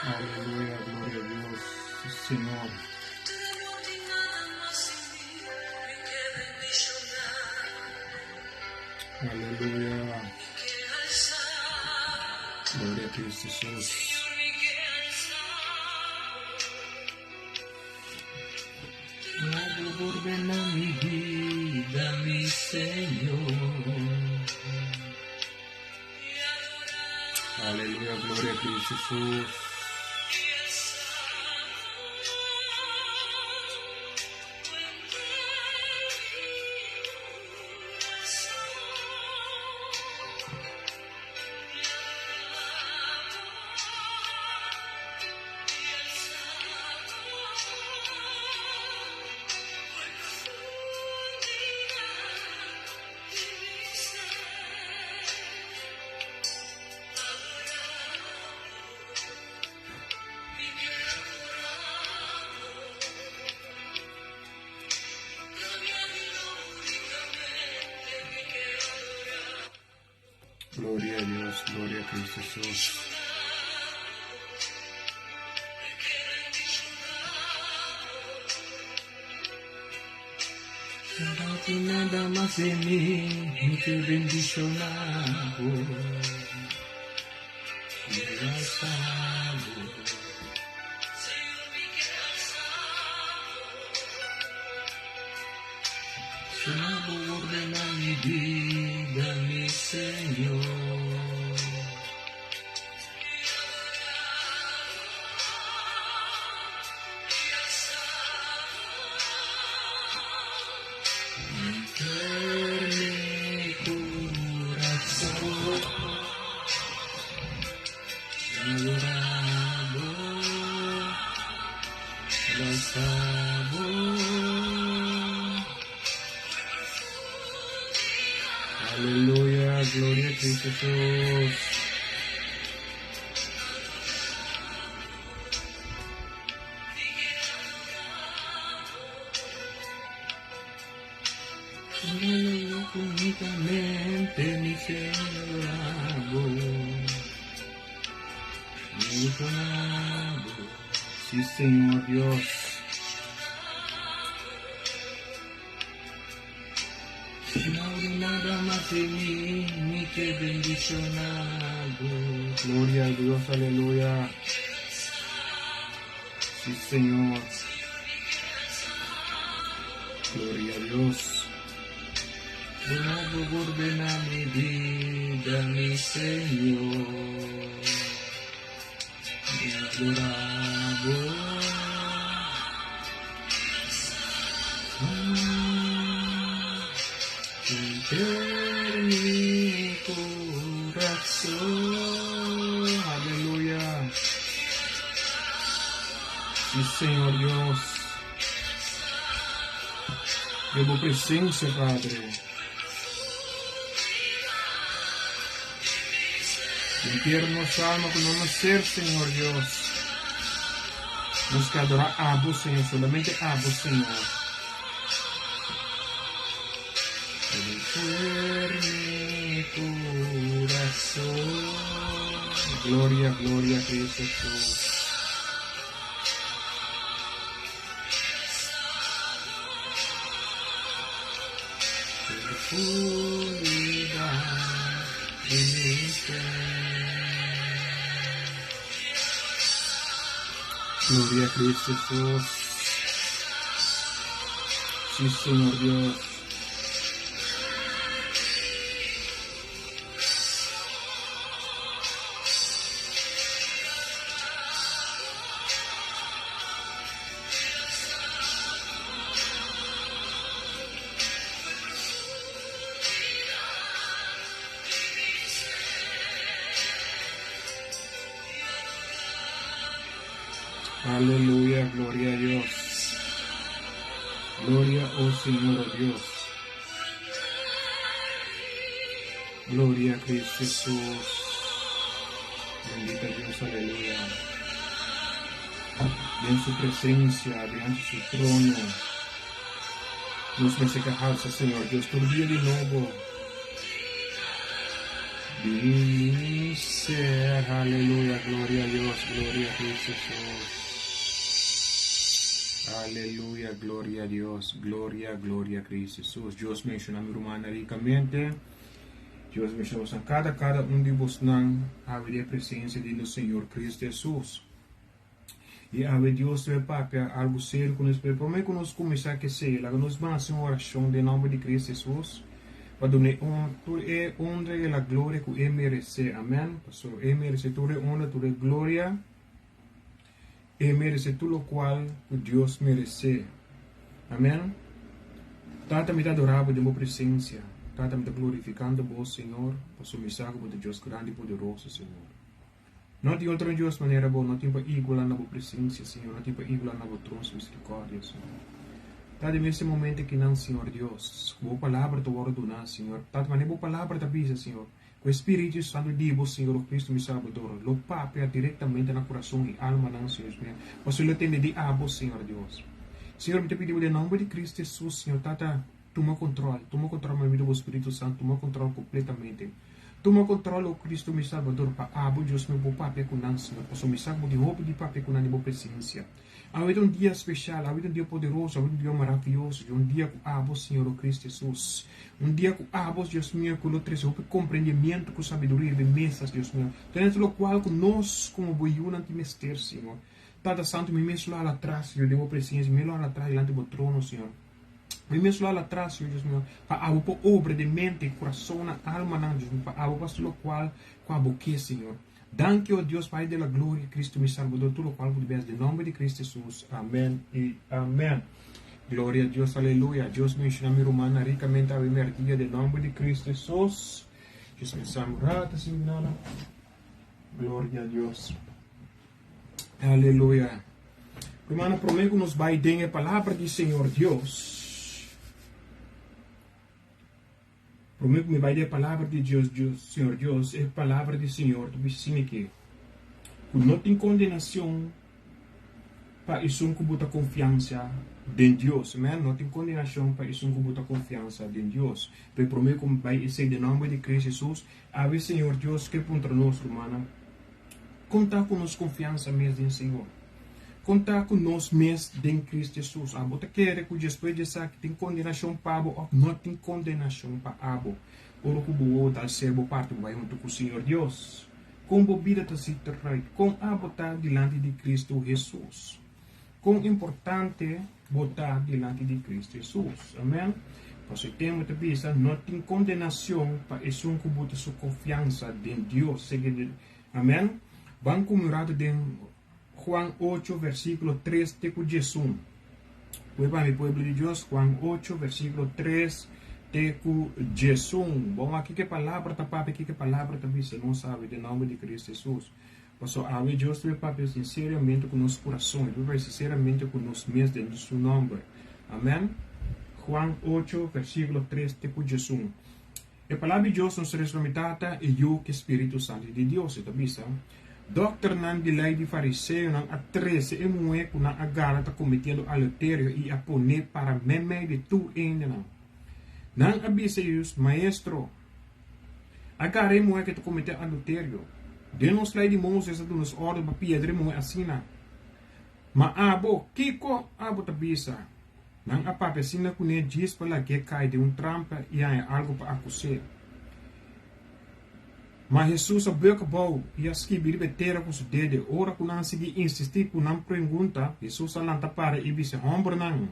Aleluya, gloria a Dios. Sí, Señor. Aleluya. Gloria a Cristo Jesús. Nuevo ordena mi vida, mi Señor. Aleluya, gloria a Cristo Jesús. Gloria a Dios, gloria a Cristo Jesús. Nada mas di mi, mi ke bendishoná bo. Mi alsa bo. Sino bo ordena mi bida, mi Señor. Enter mi corazón, adorado, alzado. Aleluya, gloria a Cristo Jesús. Únicamente mi Señor Sí, Señor Dios. No nada mas di mi, mi ke bendishoná bo. Gloria a Dios, aleluya. Sí, Señor. Gloria a Dios. Bo ordena mi bida, mi Señor. Mi adorá bo. Enter mi corazón. Aleluya. Sí, Señor Dios. Den bo presencia, Padre. Limpiar nos alma ku nos ser, Señor Dios. Nos ke adorá abo, Señor, solamente abo, Señor. Enter mi corazón. Gloria, gloria a Cristo Jesús. Profundidad de mi ser. Gloria a Cristo Jesús. Sí, Señor Dios. Aleluya, gloria a Dios. Gloria, oh Señor, oh Dios. Gloria a Cristo Jesús. Bendito Dios, aleluya. Den su presencia, dilanti su trono. Nos mester ke halsa Señor Dios tur dia di nobo. Di mi ser. Aleluya, gloria a Dios, gloria a Cristo Jesús. Aleluya, gloria a Dios, gloria, gloria a Cristo Jesús. Dios menciona mi rumana ricamente. Dios menciona bosan cada, cada un di bosnan awe di e presencia di nos Señor Cristo Jesús. I awe Dios debe papia algu serio ku nos, pero promé ku nos kuminsá kesei, laga nos ban hasi un orashon den nòmber di Cristo Hesus pa dun'é tur e honra i la gloria ku e meresé. Amèn. Pasobra e meresé tur e honra, tur e gloria, e meresé tur lokual ku Dios meresé. Amèn. Tata, mi ta adorá bo den bo presensia. Tata, mi ta glorifikando bo, Señor, pasobra mi sa ku bo ta Dios grandi i poderoso, Señor. No tin otro Dios manera bo, no tin pa iguala na bo presencia, Señor, no tin pa iguala na bo trono di misericordia, Señor. Ta den mester momento akinan, Señor Dios, cu bo palabra ta worde duna, Señor. Tata, manera bo palabra ta bisa, Señor, cu e Spiritu Santo di bo, Señor, o Cristo mi Salbador, lo papia directamente na curason y almanan, Señor Dios mío, pasobra lo tende di abo, Señor Dios. Señor, mi ta pidi bo den nomber di Cristo Jesus, Señor, Tata, Tuma control, tuma control mi amigo bo Spiritu Santo, tuma control completamente. Tuma control o Cristo mi Salvador pa abo Dios meu bo papia cu nan Señor pasobra mi sa cu bo tin hopi di papia cu nan di bo presencia. Awe ta un dia special, awe ta un dia poderoso, awe ta un dia maraviyoso, un dia cu abo Señor o Cristo Jesus. Un dia cu abo Dios meu cu lo trece hopi comprendimiento cu sabiduria riba e mesas Dios meu. Teniendo locual cu nos como bo yiunan tin mester Señor. Tata Santo mi mes lo hala atras Señor den bo presencia, mi lo hala atras dilanti bo trono Señor. Mi mes lo hala atras, Señor Dios mío, pa abo por obra den mente, corazonnan, almanan, Dios mío, pa abo por haci locual cu abo ke, Señor. Danki, oh Dios, Padre de la gloria, Cristo mi Salvador, tur locual bo ta bes, den nomber di Cristo Jesus. Amen y amen. Gloria a Dios, aleluya. Dios bendiciona mi rumannan ricamente awe merdia, den nomber di Cristo Jesus. Dios bendicia mi rato, Señor. Gloria a Dios. Aleluya. Hermano, promé ku nos bai den e palabra di Señor Dios, promé ku mi bai den e palabra di Dios, Dios, Señor Dios, e palabra di Señor ta bisa asina ke, ku no tin kondenashon pa esun ku bo ta konfiansa den Dios. Amen. No tin kondenashon pa esun ku bo ta konfiansa den Dios. Pero promé ku mi bai esei den nòmber di Cristo Jesus, awe Señor Dios ke puntra nos, rumannan, Kon ta ku nos konfiansa mes den Señor? Kon ta ku nos mes den Cristo Jesus? Abo ta kere ku despues di esaki tin kondenashon pa bo òf no tin kondenashon pa abo? Ora ku bo wowo ta al ser bo parti bo bai huntu ku Señor Dios. Kon bo bida ta zit eruit? Kon abo ta dilanti di Cristo Jesus? Kon importante bo ta dilanti di Cristo Jesus? Amen. Pasobra e tema ta bisa, No tin condenacion pa esun cu buta su confiansa den Dios. Amen. Ban cu mi un rato den Juan ocho versiculo tres te cu diesun. Pue pa mi pueblo di Dios, Juan ocho versiculo tres te cu diesun. Bon, aki ke palabra ta papia, ki ke palabra ta bisa, nos sabi den nomber di Cristo Jesus. Paso awe Dios ta bay papia sinceramente cu nos curason, e ta bay papia sinceramente cu nos mes den su nomber. Amen. Juan ocho, versiculo tres te cu diesun. E palabra di Dios nos reza mi Tata, e Yu cu e Spiritu Santo di Dios. E ta bisa, Dokternan di ley di fariseonan a trece e muhe cu nan a gara ta cometiendo adulterio y a pone para memey di tur hendenan. Nan a bisa Jesus, Maestro, A gara e muhé ke ta kometé adulterio. Den nos Lei di Moses a duna nos òrdu pa piedra e muhé asina. Ma abo, kiko abo ta bisa? Nan a papia asina kuné djis pa lag'é kai den un trampa i haña algu pa akus'é. Ma Hesus a bùk abou i a skibi riba e tera ku su dede. Ora ku nan a sigui insistí ku nan pregunta, Hesus a lanta para i bisa, Hòmbernan,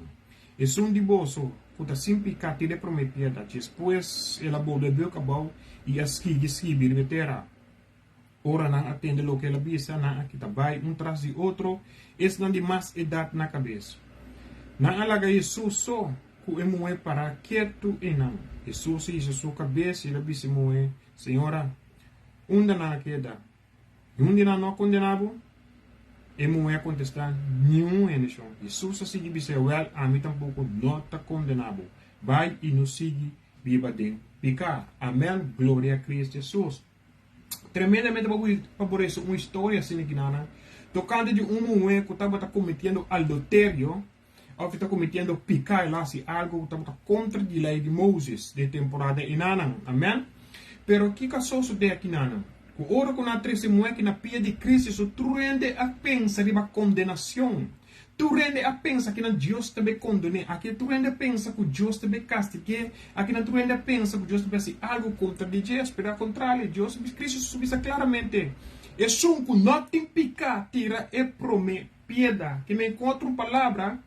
Esun di boso ku ta sin piká tira e promé piedra. Despues el a bolbe buk abou i a skigi skibi riba e tera. Ora nan a tende loke el a bisa, nan a kita bai un tras di otro, esnan di mas edat na kabes. Nan a laga Hesus so ku e muhé pará ketu einan. Hesus a hisa su kabes i el a bisa e muhé, Señora, unda nan a keda? Niun di nan no a kondená bo? E muhé a kontestá, Niun hende, Shon. Hesus a sigui bis'é, Wèl, ami tampoko no ta kondená bo. Bai i no sigui biba den piká. Amèn. Gloria a Cristo Hesus. Tremendamente pa bo resa un historia asina kinanan tokante di un muhé ku tabata kometiendo adulterio òf e ta kometiendo piká, el a hasi algu ku tabata kontra di lei di Moses den temporada enanan. Amèn. Pero kiko a sosodé akinanan? Ku ora ku nan a trese muhé aki na pia di Cristo, su tur hende a pensa riba kondenashon. Tur hende a pensa kinan Dios ta be kondené. Aki tur hende a pensa ku Dios ta be kastig'é. Akinan tur hende a pensa ku Dios ta be hasi algu kontra di dje. Pero al kontrario, Dios, Cristo Jesus bisa klaramente, Esun ku no tin piká tira e promé piedra. Ke men ku otro palabra,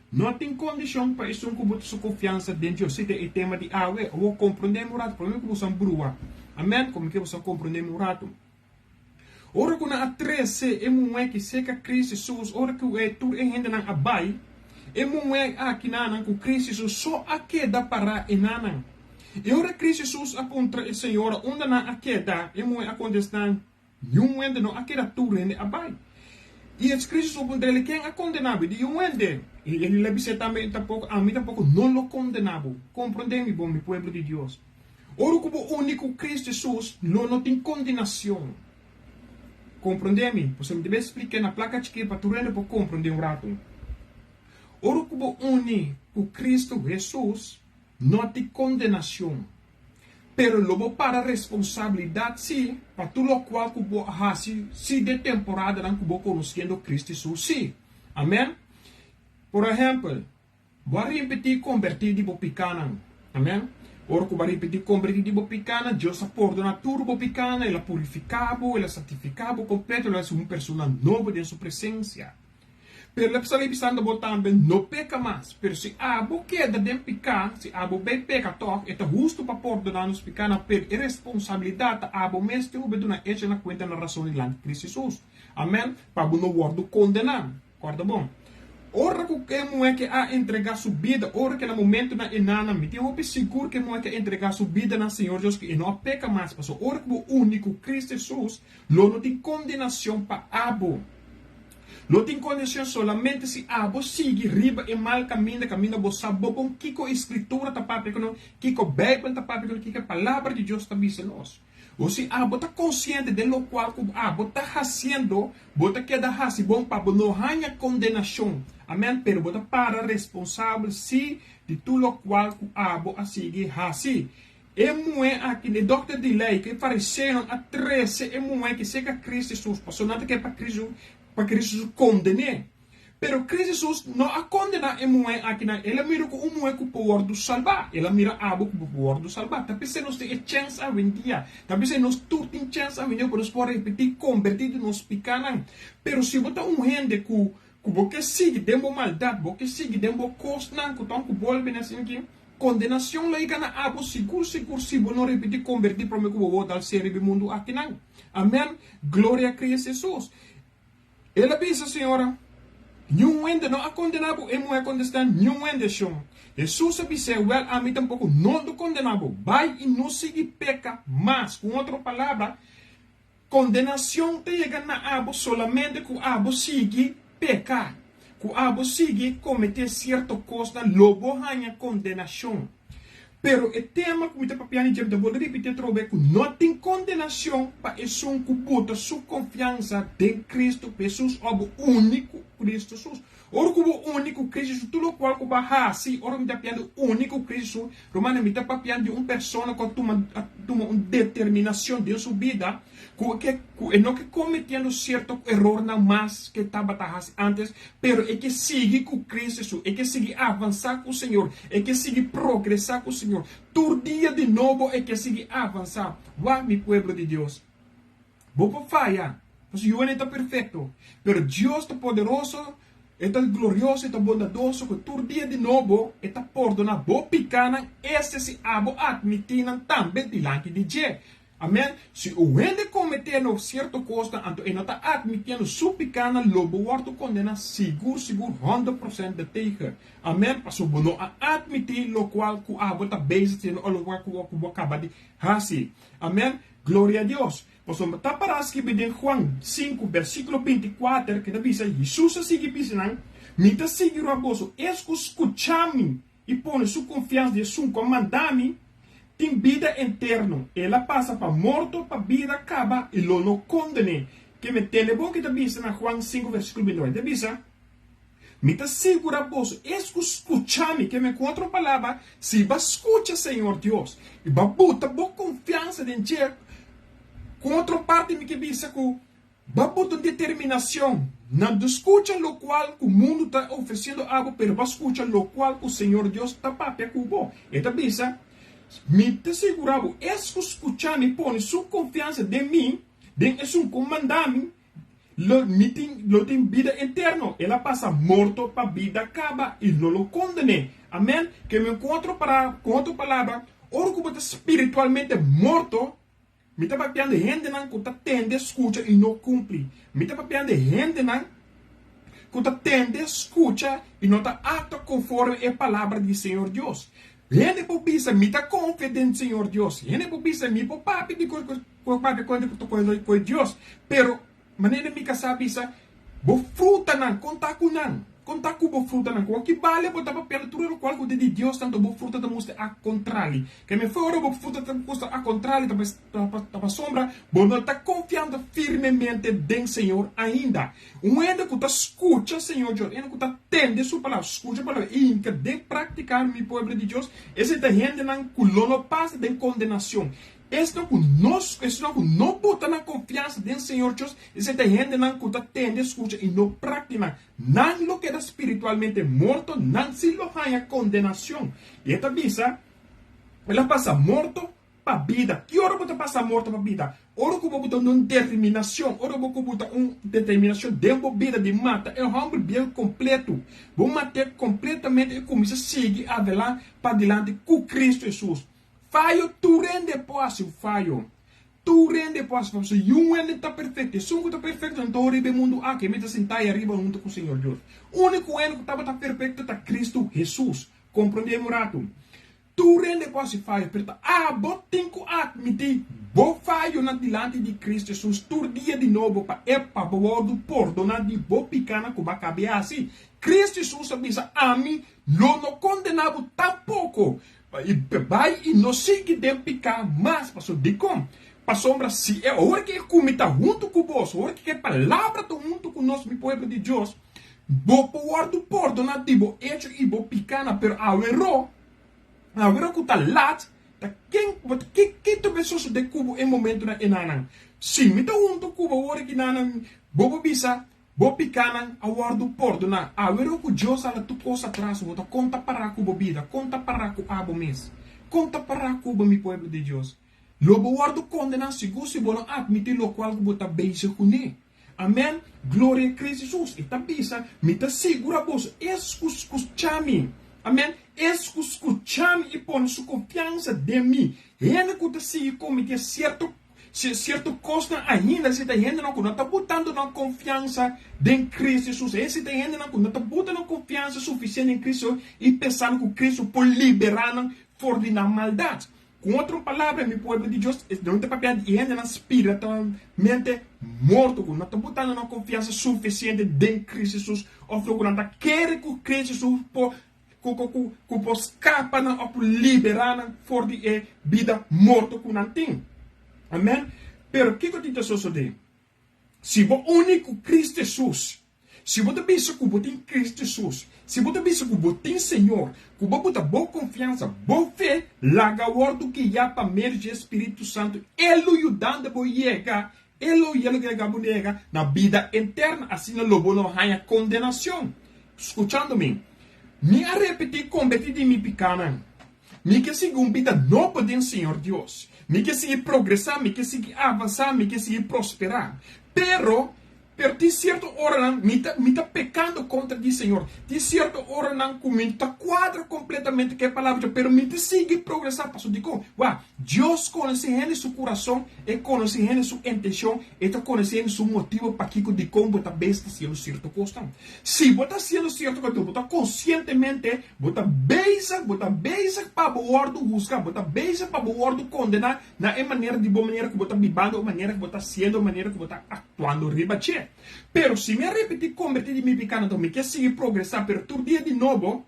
no tin kondishon pa esun ku buta su konfiansa den Dios. Si ta e tema di awe, awor komprondé mi un ratu. Promé ku boso a brua. Amèn. Komo ke boso a komprondé mi un ratu. Ora ku nan a trese e muhé ki seka Kristu Hesus, ora ku e tur e hendenan a bai, e muhé aki nanan ku Kristu Hesus so a keda pará e nanan. I ora Kristu Hesus a puntra e señora unda nan a keda, e muhé a kontestá, Niun hende no a keda, tur hende a bai. I e Kristu Hesus a puntra el, Ken a kondená bo? E di, Niun hende. I el a bis'é tambe, Tampoko, ami tampoko no lo kondená bo. Komprondé mi bon, mi pueblo di Dios. Ora ku bo uni ku Kristu Hesus, lo no tin kondenashon. Komprondé mi? Pasobra mi ta bai splik'é na plaka chikí pa tur hende por komprondé un ratu. Ora ku bo uni ku Kristu Hesus, no tin kondenashon. Pero lo bo para responsabilidat sí pa tur lokual ku bo a hasi sí den temporadanan ku bo konosiendo Kristu Hesus sí. Amèn. Por ehèmpel. Bo a ripití kombertí di bo pikánan. Amèn. Ora ku bo a ripití kombertí di bo pikánan, Dios a pordoná tur bo pikánan, El a purifiká bo, El a santifiká bo kompleto, El a hasi un persona nobo den Su presensia. Pero El a sali bisando bo tambe, No peka mas. Pero si abo keda den piká, si abo bai peka tòg, e ta hustu pa pordoná nos pikánan, pero e responsabilidat ta abo mes tin ku bai duna echa na kuenta na rason dilanti Kristu Hesus. Amèn. Pa bo no wòrdu kondená. Kòrda bon. Ora ku e muhé ke a entregá su bida, ora ke na momentunan e nana, mi tin hopi sigur ku e muhé ke a entregá su bida na Señor Dios, ku e no a peka mas, pasobra ora ku bo uni ku Kristu Hesus, lo no tin kondenashon pa abo. Lo tin kondenashon solamente si abo sigui riba e mal kaminda, kaminda bo sa bo bon kiko e Skritura ta papia ku nos, kiko Beibel ta papia ku nos, kiko e Palabra di Dios ta bisa nos. O si abo ta konsiente den lokual ku abo ta hasiendo, bo ta keda hasi bon pa bo no haña kondenashon. Amèn. Pero bo ta para responsabel sí di tur lokual ku abo a sigui hasi. E muhé aki, e dòkter di lei ku e fariseonan a trese e muhé ki serka Kristu Hesus, pasobra nan ta kere pa Kristu, pa Kristu Hesus konden'é. Pero Cristo Jesus no a condena e muhé akinan, el a mira cu un muhé cu por wordo salba. El a mira abo cu bo por wordo salba. Ta p'esei nos tin e chens awendia. Ta p'esei nos tur tin chens awendia pa nos por repeti, conberti di nos picanan. Pero si bo ta un hende cu cu bo ke sigui den bo maldad, bo ke sigui den bo cosnan cu ta un cu bolbe na esaki, condenacion lo yega na abo sigur sigur si bo no repeti, conberti prome cu bo wou dal ser riba e mundo akinan. Amen. Gloria a Cristo Jesus. El a bisa, Señora, niun hende no a kondená bo. E muhé a kontestá, Niun hende, Shon. Hesus a bis'é, Wèl, ami tampoko no ta kondená bo. Bai i no sigui peka mas. Ku otro palabra, kondenashon ta yega na abo solamente ku abo sigui peka, ku abo sigui kometé sierto kosnan, lo bo haña kondenashon. Pero e tema ku mi ta papia di dje, mi ta bolbe ripiti atrobe ku no tin kondenashon pa esun ku buta su konfiansa den Kristu Hesus òf bo uni ku Kristu Hesus. Ora ku bo uni ku Kristu Hesus, tur lokual ku bo a hasi, ora mi ta papia di uni ku Kristu Hesus, rumannan, mi ta papia di un persona ku a tuma a tuma un determinashon den su bida ku ke ku e no ke kometiendo sierto erornan mas ke tabata hasi antes, pero e ke sigui ku Cristo Hesus, e ke sigui avansá ku Señor, e ke sigui progresá ku Señor. Tur dia di nobo e ke sigui avansá. Wak, mi pueblo di Dios, bo por faya, pasobra yu no ta perfekto, pero Dios ta poderoso, E ta glorioso, E ta bondadoso, ku tur dia di nobo E ta pordoná bo pikánan, este si abo atmití nan tambe dilanti di dje. Amen. Si un hende kometé no sierto kosnan, anto e no ta atmitiendo su pikánan, lo bo wòrdu kondená sigur sigur 100% de tegen. Amen. Pasobra bo no a atmití lokual ku abo ta bezig hasiendo òf lokual ku bo a kaba di hasi. Amen. Gloria a Dios. Pasobra ta pará skibí den Juan sinku bersíkulo 24 ke ta bisa, Hesus a sigui bisa nan, Mi ta sigurá boso, es ku skuchá mi i pone su konfiansa di esun ku a manda mi, tin bida eterno. El a pasa pa morto pa bida kaba i lo no konden'é. Ke mi tende bon ke ta bisa na Juan sinku versíkulo 29. E ta bisa, Mi ta sigurá boso, es ku skucha mi, ke men ku otro palabra, si bo a skucha Señor Dios i bo a buta bo konfiansa den dje, ku otro parti mi ke bisa ku bo a buta un determinacion na no skucha lokual ku mundu ta ofresiendo abo, pero bo a skucha lokual ku Señor Dios ta papia ku bo. E ta bisa, Mi ta sigurá bo, es ku skucha mi pone su konfiansa den mi, den esun ku manda mi, Lo mi tin lo tin bida eterno. El a pasa morto pa bida kaba i no lo konden'é. Amèn. Ke men ku otro para ku otro palabra, ora ku bo ta spiritualmente morto, mi ta papiando hendenan ku ta tende, skucha i no kumpli. Mi ta papiando hendenan ku ta tende, skucha i no ta aktua konforme e palabra di Señor Dios. Hende por bisa, Mi ta konfia den Señor Dios. Hende por bisa, Mi por papia di Por papia kontra ku ta koe Dios. Pero, manera mi kasá bisa, bo frutanan, konta ku nan. Konta ku bo frutanan. Ku ki bale bo ta papiando tur e lokual ku ta di Dios, tanto bo fruta ta mustra a kontrali. Ke mi fe ora bo fruta ta mustra a kontrali, ta pasobra bo no ta konfiando firmemente den Señor ainda. Un hende ku ta skucha Señor Dios, un hende ku ta tende su palabra, skucha palabra i hinka den praktika, mi pueblo di Dios, esei ta hendenan ku lo no pasa den kondenashon. Esnan ku no esnan ku no bota nan konfiansa den Señor Dios, esei ta hendenan ku ta tende, skucha i no praktiná. Nan lo keda spiritualmente morto, nan sí lo haña kondenashon. I e ta bisa, El a pasa morto pa bida. Ki ora bo ta pasa morto pa bida? Ora ku bo buta un determinashon, ora bo ku buta un determinashon den bo bida di mata e hòmber bieu kompletu. Bo mat'é kompletamente i kuminsá sigui adelante padilanti ku Kristu Hesus. Fayo tur hende por hasi un fayo. Tur hende por hasi fayo. Pasobra niun hende ta perfekto. Esun ku ta perfekto no ta ora riba e mundu aki. E mester sintá ei ariba huntu ku Señor Dios. Úniko hende ku tabata perfekto ta Kristu Hesus. Komprondé mi un ratu. Tur hende por hasi fayo, pero ta abo tin ku atmití bo fayonan dilanti di Kristu Hesus tur dia di nobo pa e pa bo wòrdu pordoná di bo pikánan ku bo a kaba di hasi. Kristu Hesus a bisa, Ami lo no kondená bo tampoko. I bai i no sigui den piká mas. Pasobra dikon? Pasobra si e ora ku e kumi ta huntu ku boso, ora ku e palabra ta huntu ku nos, mi pueblo di Dios, bo por wòrdu pordoná di bo echo i bo pikánan. Pero aweró, aweró ku ta lat, ta ken bo ta ke ke ta bai sosodé ku bo e momentunan enanan? Si mi ta huntu ku bo ora kinanan, bo por bisa, Bo pikánan a wòrdu pordoná. Awero ku Dios a la tur kos atras, bo ta kon ta pará ku bo bida? Kon ta pará ku abo mes? Kon ta pará ku bo, mi pueblo di Dios? Lo bo wòrdu kondená sigur si bo no atmití lokual ku bo ta bezig kuné. Amèn! Gloria Kristu Hesus! E ta bisa, Mi ta sigurá boso, es ku skuchá mi, amèn, es ku skuchá mi i pone su konfiansa den mi, hende ku ta sigui kometé sierto Si sierto kosnan ainda, si ta hendenan ku no ta butando nan konfiansa den Kristu Hesus, e si ta hendenan ku no ta buta nan konfiansa sufisiente den Kristu i pensando ku Kristu por liberá nan for di nan maldat. Ku otro palabra, mi pueblo di Dios, no ta papia di hendenan spiritualmente morto ku no ta butando nan konfiansa sufisiente den Kristu Hesus òf ku nan ta kere ku Kristu Hesus por ku ku ku por skapa nan òf por liberá nan for di e bida morto ku nan tin. Amèn. Pero kiko tin ta sosodé? Si bo uni ku Kristu Hesus, si bo ta bisa ku bo tin Kristu Hesus, si bo ta bisa ku bo tin Señor, ku bo buta bo konfiansa, bo fe, laga wòrdu guiá pa medio dje Spiritu Santu, E lo yudanda bo yega, E lo yega bo yega na bida eterna, asina lo bo no haña kondenashon. Skuchando mi, mi a repetí i kombertí di mi pikánan. Mi ke sigui un bida nobo den Señor Dios. Mi ke sigui progresá, mi ke sigui avansá, mi ke sigui prosperá. Pero, pero tin sierto oranan mi ta, mi ta pekando kontra di Señor. Tin sierto oranan ku mi no ta kuadra kompletamente ku e Palabra di Dios, pero mi ta sigui progresá. Pasobra dikon? Wak, Dios konosé hende su kurason, E konosé hende su intenshon, E ta konosé hende su motibu pakiko dikon bo ta bes ta hasiendo sierto kosnan. Si bo ta hasiendo sierto kos, bo ta konsientemente, bo ta bezig, bo ta bezig pa bo wòrdu husgá, bo ta bezig pa bo wòrdu kondená na e manera di bo manera ku bo ta bibando, e manera ku bo ta hasiendo, e manera ku bo ta aktuando riba dje. Pero si mi a repetí kombertí di mi piká, anto mi ke sigui progresá, pero tur dia di nobo,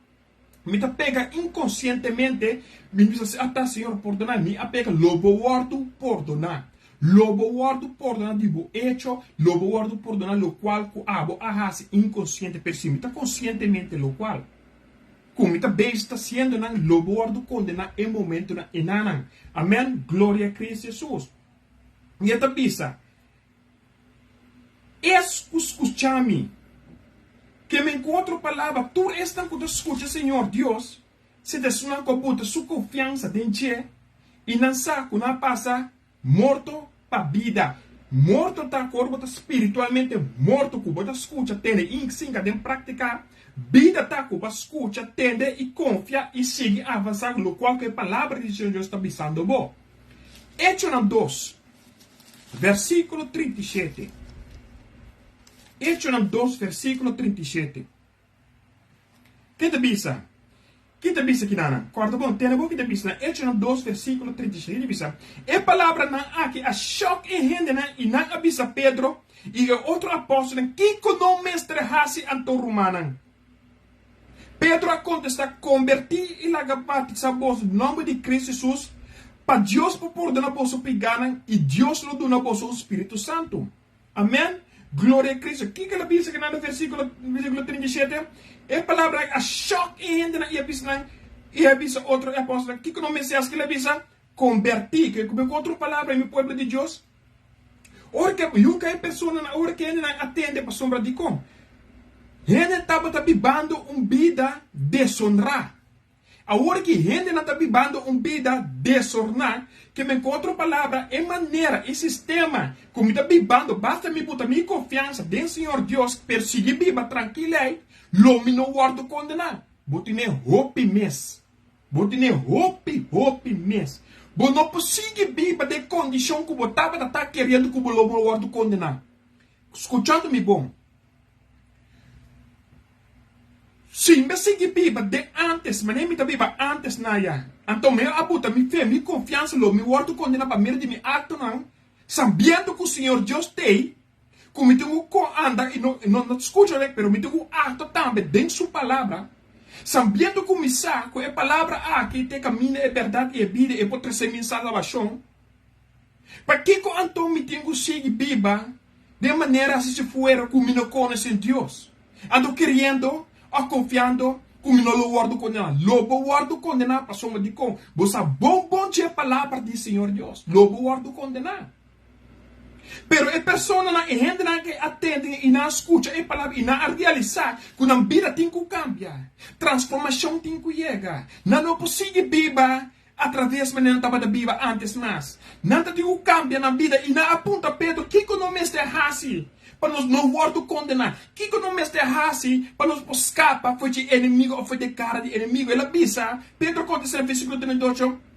Mi ta pega inkonsientemente, mi bisa si, Ata, Señor, pordoná mi. Mi a pega, lo bo wòrdu pordoná. Lo bo wòrdu pordoná di bo echo, lo bo wòrdu pordoná lokual ku abo a hasi inkonsiente, pero si mi ta konsientemente lokual ku mi ta bezig ta hasiendo nan, lo bo wòrdu kondená e momentunan enanan. Amèn, gloria Kristu Hesus. I e ta bisa, Es ku skucha mi, ke men ku otro palabra, tur esnan ku ta skucha Señor Dios, Si ta esunnan ku a buta su konfiansa den dje i nan sa ku nan a pasa morto pa bida. Morto ta ku ora bo ta spiritualmente morto ku bo ta skucha, tende i sinka den praktika. Bida ta ku bo a skucha, tende i konfia i sigui avansá ku lokual ku e Palabra di Señor Dios ta bisando bo. Echonan dos, versíkulo 37. Echonan dos, versíkulo 37. Ke ta bisa? Ki ta bisa kinanan? Kòrda bon, tene bo ki ta bisa na Echonan dos versíkulo 36. Ki ta bisa? E palabranan aki a shòk e hendenan i nan a bisa Pedro i e otro apòstelnan, Kiko no mester hasi anto, rumannan? Pedro a kontestá, Kombertí i laga batisá boso den nòmber di Kristu Hesus, pa Dios por pordona boso pigánan i Dios lo duna boso un spiritu santu. Amen! Gloria a Cristo! Kiko el a bisa kinan na versiculo, versiculo 37? E palabra a shock e hendenan i a bisa nan, i a bisa otro e apostelnan, kiko no mester haci? Kila a bisa? Converti. Ke ku otro palabra, mi pueblo di Dios? Ora ke yunka e personanan, ora ke hendenan a tende pasobra dikon? Hende tabata bibando un bida desonra. Awor ki hendenan ta bibando un bida desorná, ke men ku otro palabra, e manera, e sistema ku mi ta bibando, basta mi buta mi konfiansa den Señor Dios, pero sigui biba trankilei, lo mi no wòrdu kondená. Bo tene hopi mes. Bo tene hopi, hopi mes. Bo no por sigui biba den kondishon ku bo tabata ta keriendo ku bo lo no wòrdu kondená. Skuchando mi bon. Si mi a sigui biba den antes manera mi ta biba antes na ya, anto mi a buta mi fe, mi konfiansa lo mi wòrdu kondená pa medio di mi aktonan, sabiendo ku Señor Dios t'ei, ku mi tin ku anda i no no skucha rek, pero mi tin ku aktua tambe den Su Palabra, sabiendo ku mi sa ku e Palabra aki ta e kaminda, e bèrdat i e bida, e por trese mi salbashon. Pakiko anto mi tin ku sigui biba den manera hasi si fuera ku mi no konosé Dios? Anto keriendo òf konfiando ku mi no lo wòrdu kondená? Lo bo wòrdu kondená pasobra dikon bo sa bon bon dje palabra di Señor Dios. Lo bo wòrdu kondená. Pero e personanan, e hendenan ke a tende i nan a skucha e palabra i nan a realisá ku nan bida tin ku kambia, transformashon tin ku yega, nan no por sigui biba Atraves manera nan tabata biba antes mas. Nan ta tin ku kambia nan bida i nan a puntra Pedro, Kiko no mester hasi pa nos no wòrdu kondená? Kiko no mester hasi pa nos por skapa for dje enemigu òf for di e kara di enemigu? El a bisa, Pedro kontestá na versíkulo 38,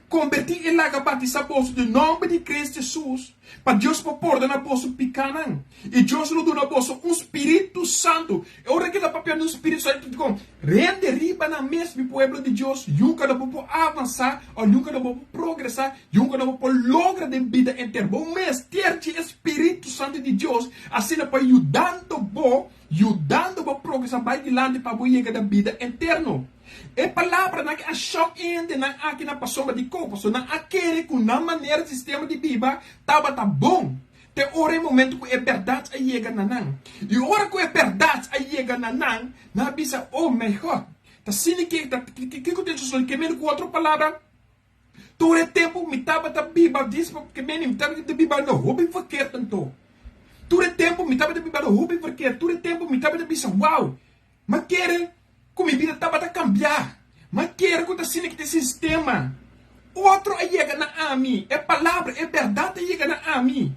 Kombertí i laga batisá boso den nòmber di Kristu Hesus, pa Dios por pordona boso pikánan, i Dios lo duna boso un spiritu santu. E ora ki ta papia di un spiritu santu, dikon? Rende riba nan mes, mi pueblo di Dios, yunka lo bo por avansá òf yunka lo bo por progresá, yunka lo bo por logra den bida enter. Bo mester dje e spiritu santu di Dios asina pa yudando bo, yudando bo progresá bai dilanti pa bo yega na bida eterno. E palabranan aki a shòk e hendenan aki na pasobra dikon? Pasobra nan a kere ku nan manera di sistema di biba tabata bon. Te ora e momento ku e bèrdat a yega na nan. I ora ku e bèrdat a yega na nan, nan a bisa, O my God! Ta asina ke ta, kiko ta sosodé? Ke mende ku otro palabra, tur e tempu mi tabata biba dis, ke mende mi tabata biba na hopi verkeerd anto. Tur e tempu mi tabata biba na hopi verkeerd. Tur e tempu mi tabata bisa, Wow! M'a kere ku mi bida tabata kambiá. M'a kere ku ta asina ki ta e sistema. Otro a yega na ami, e palabra, e bèrdat a yega na ami.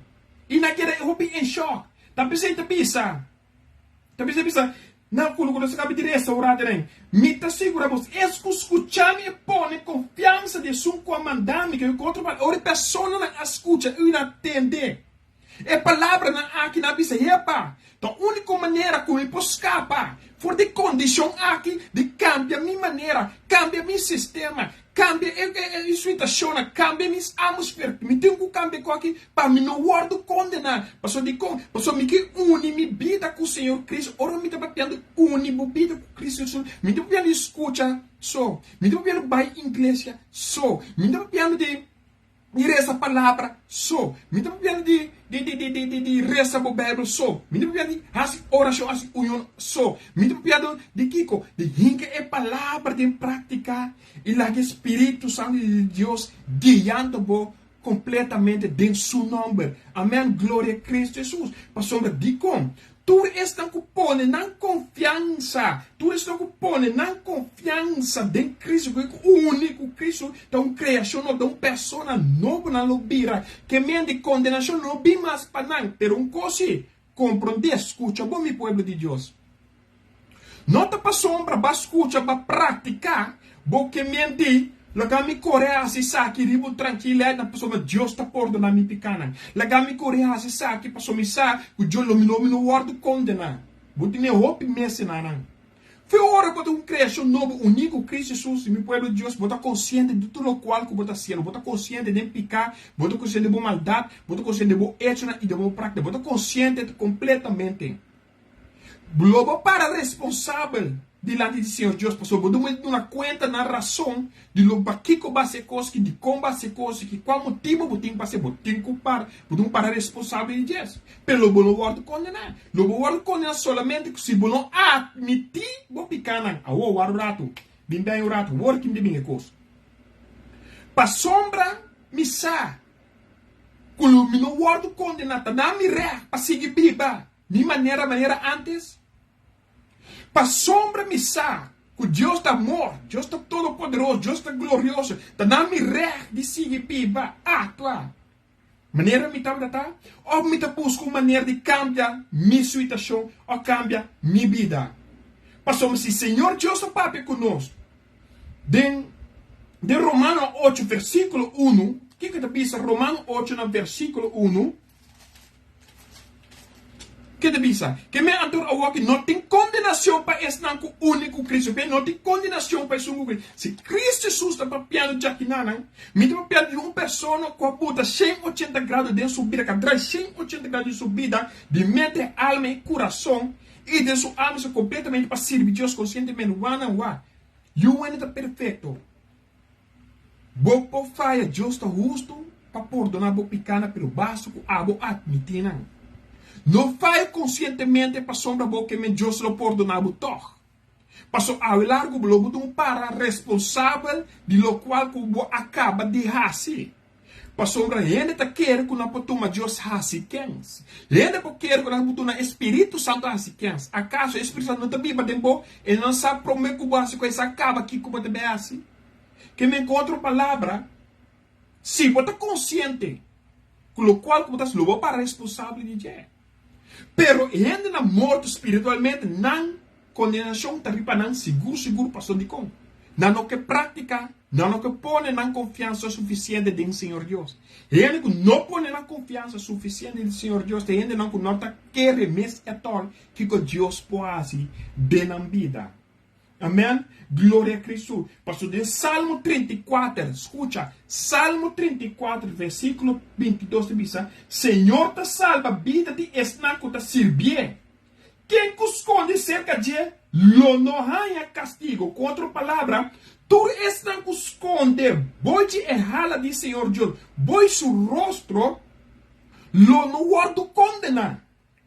I nan a keda hopi en shòk. Ta p'esei ta bisa, ta p'esei bisa, nan ku nos a kaba di restaurá den nan, Mi ta sigurá bos, es ku skuchá mi e pone konfiansa di esun ku a mandá mi, ku otro palabra, ora e personanan a skucha i nan a tende. E palabranan aki nan a bisa, Hepa, ta úniko manera ku mi por skapa for di kondishon aki di kambia mi manera, kambia mi sistema, kambia e situashonnan, kambia mi atmosfera. Mi tin ku kambia ku aki pa mi no wòrdu kondená. Pasobra dikon? Pasobra mi ke uni mi bida ku Señor Kristu. Ora mi ta papiando uni bo bida ku Kristu Hesus, mi ta papiando di skucha so, mi ta papiando bai iglesia so, mi ta papiando di. di resa palabra so. Mi ta papiando di di di di di di resa bo Bijbel so. Mi ta papiando di hasi orashon, hasi union so. Mi ta papiando di kiko? Di hinka e palabra den práktika i laga e Spiritu Santu di Dios guiando bo kompletamente den Su nòmber. Amèn. Gloria Kristu Hesus. Pasobra dikon? Tur esnan ku pone nan konfiansa, tur esnan ku pone nan konfiansa den Kristu, ku e ku uni ku Kristu, ta un kreashon nobo, ta un persona nobo nan lo bira. Ke men di kondenashon no bin mas pa nan. Pero un kos si, komprondé, skucha bo, mi pueblo di Dios. No ta pasobra bo a skucha, bo a praktiká, bo ke men di, Laga mi kore hasi esaki riba un trankileit na pasobra Dios ta pordoná mi pikánan. Laga mi kore hasi esaki pasobra mi sa ku Dios lo mi no mi no wòrdu kondená. Bo tene hopi mesenanan. Fe ora bo ta un kreashon nobo uní ku Kristu Hesus, mi pueblo di Dios, bo ta konsiente di tur lokual ku bo ta hasiendo. Bo ta konsiente den piká, bo ta konsiente di bo maldat, bo ta konsiente di bo echonan i di bo práktika. Bo ta konsiente kompletamente. Lo bo para responsabel dilanti di Señor Dios, pasobra bo debe duna kuenta na rason di lo pakiko bo a hasi e kos aki, dikon bo a hasi e kos aki, kua motibu bo tin pa hasi, bo tin ku para, bo tin ku para responsabel di djes. Pero lo bo no wòrdu kondená. Lo bo wòrdu kondená solamente si bo no atmití bo pikánan. Awor, wak un ratu, bin bèn un ratu, wor ki mi ta bin e kos. Pasobra mi sa ku lo mi no wòrdu kondená, ta na mi règt pa sigui biba. Mi manera manera antes? Pasobra mi sa ku Dios ta amor, Dios ta todopoderoso, Dios ta glorioso, ta na mi règt di sigui biba, aktua manera mi tabata ta, òf mi ta buska un manera di kambia mi situashon òf kambia mi bida? Pasobra si Señor Dios ta papia ku nos den den Romano ocho versíkulo unu, kiko e ta bisa Romano ocho na versíkulo unu? Ke ta bisa? Ke men anto awoki no tin kondenashon pa esnan ku uni ku Kristu. P'e no tin kondenashon pa esun ku Kristu. Si Kristu Hesus ta papiando djakinanan, mi ta papiando di un persona ku a buta 180 grado den su bida, ku a drai 180 grado den su bida, di mente, alma i kurason, i den su alma su kompletamente pa sirbi Dios konsientemente, wan a wan. Yu wende ta perfekto. Bo por faya, Dios ta hustu pa pordoná bo pikánan, pero basta ku abo atmití nan. No faya konsientemente pasobra bo ke men Dios lo pordoná bo tòg. Paso awe largu bo lo bo dun para responsabel di lokual ku bo a kaba di hasi. Pasobra hende ta kere ku nan por tuma Dios hasi kens. Hende por kere ku nan por duna e Spiritu Santu hasi kens. Akaso e Spiritu Santu no ta biba den bo? E no sa promé ku bo hasi ku e sa kaba kiko bo ta bai hasi? Ke men ku otro palabra, si bo ta konsiente ku lokual ku bo ta hasi, lo bo para responsabel di dje. Pero hendenan morto spiritualmente, nan kondenashon ta riba nan sigur sigur. Pasobra dikon? Nan no ke praktika. Nan no ke pone nan konfiansa sufisiente den Señor Dios. Hende ku no pone nan konfiansa sufisiente den Señor Dios ta hendenan ku no ta kere mes etòl kiko Dios por hasi den nan bida. Amen. Gloria a Cristo. Pasobra den Salmo 34, skucha, Salmo 34 versíkulo 22 ta bisa, Señor ta salba bida di esnan ku ta sirbié. Ken ku skonde serka dje lo no haña kastigo. Ku otro palabra, tur esnan ku skonde boi dje e hala di Señor Dios, boi su rostro, lo no wòrdu kondená.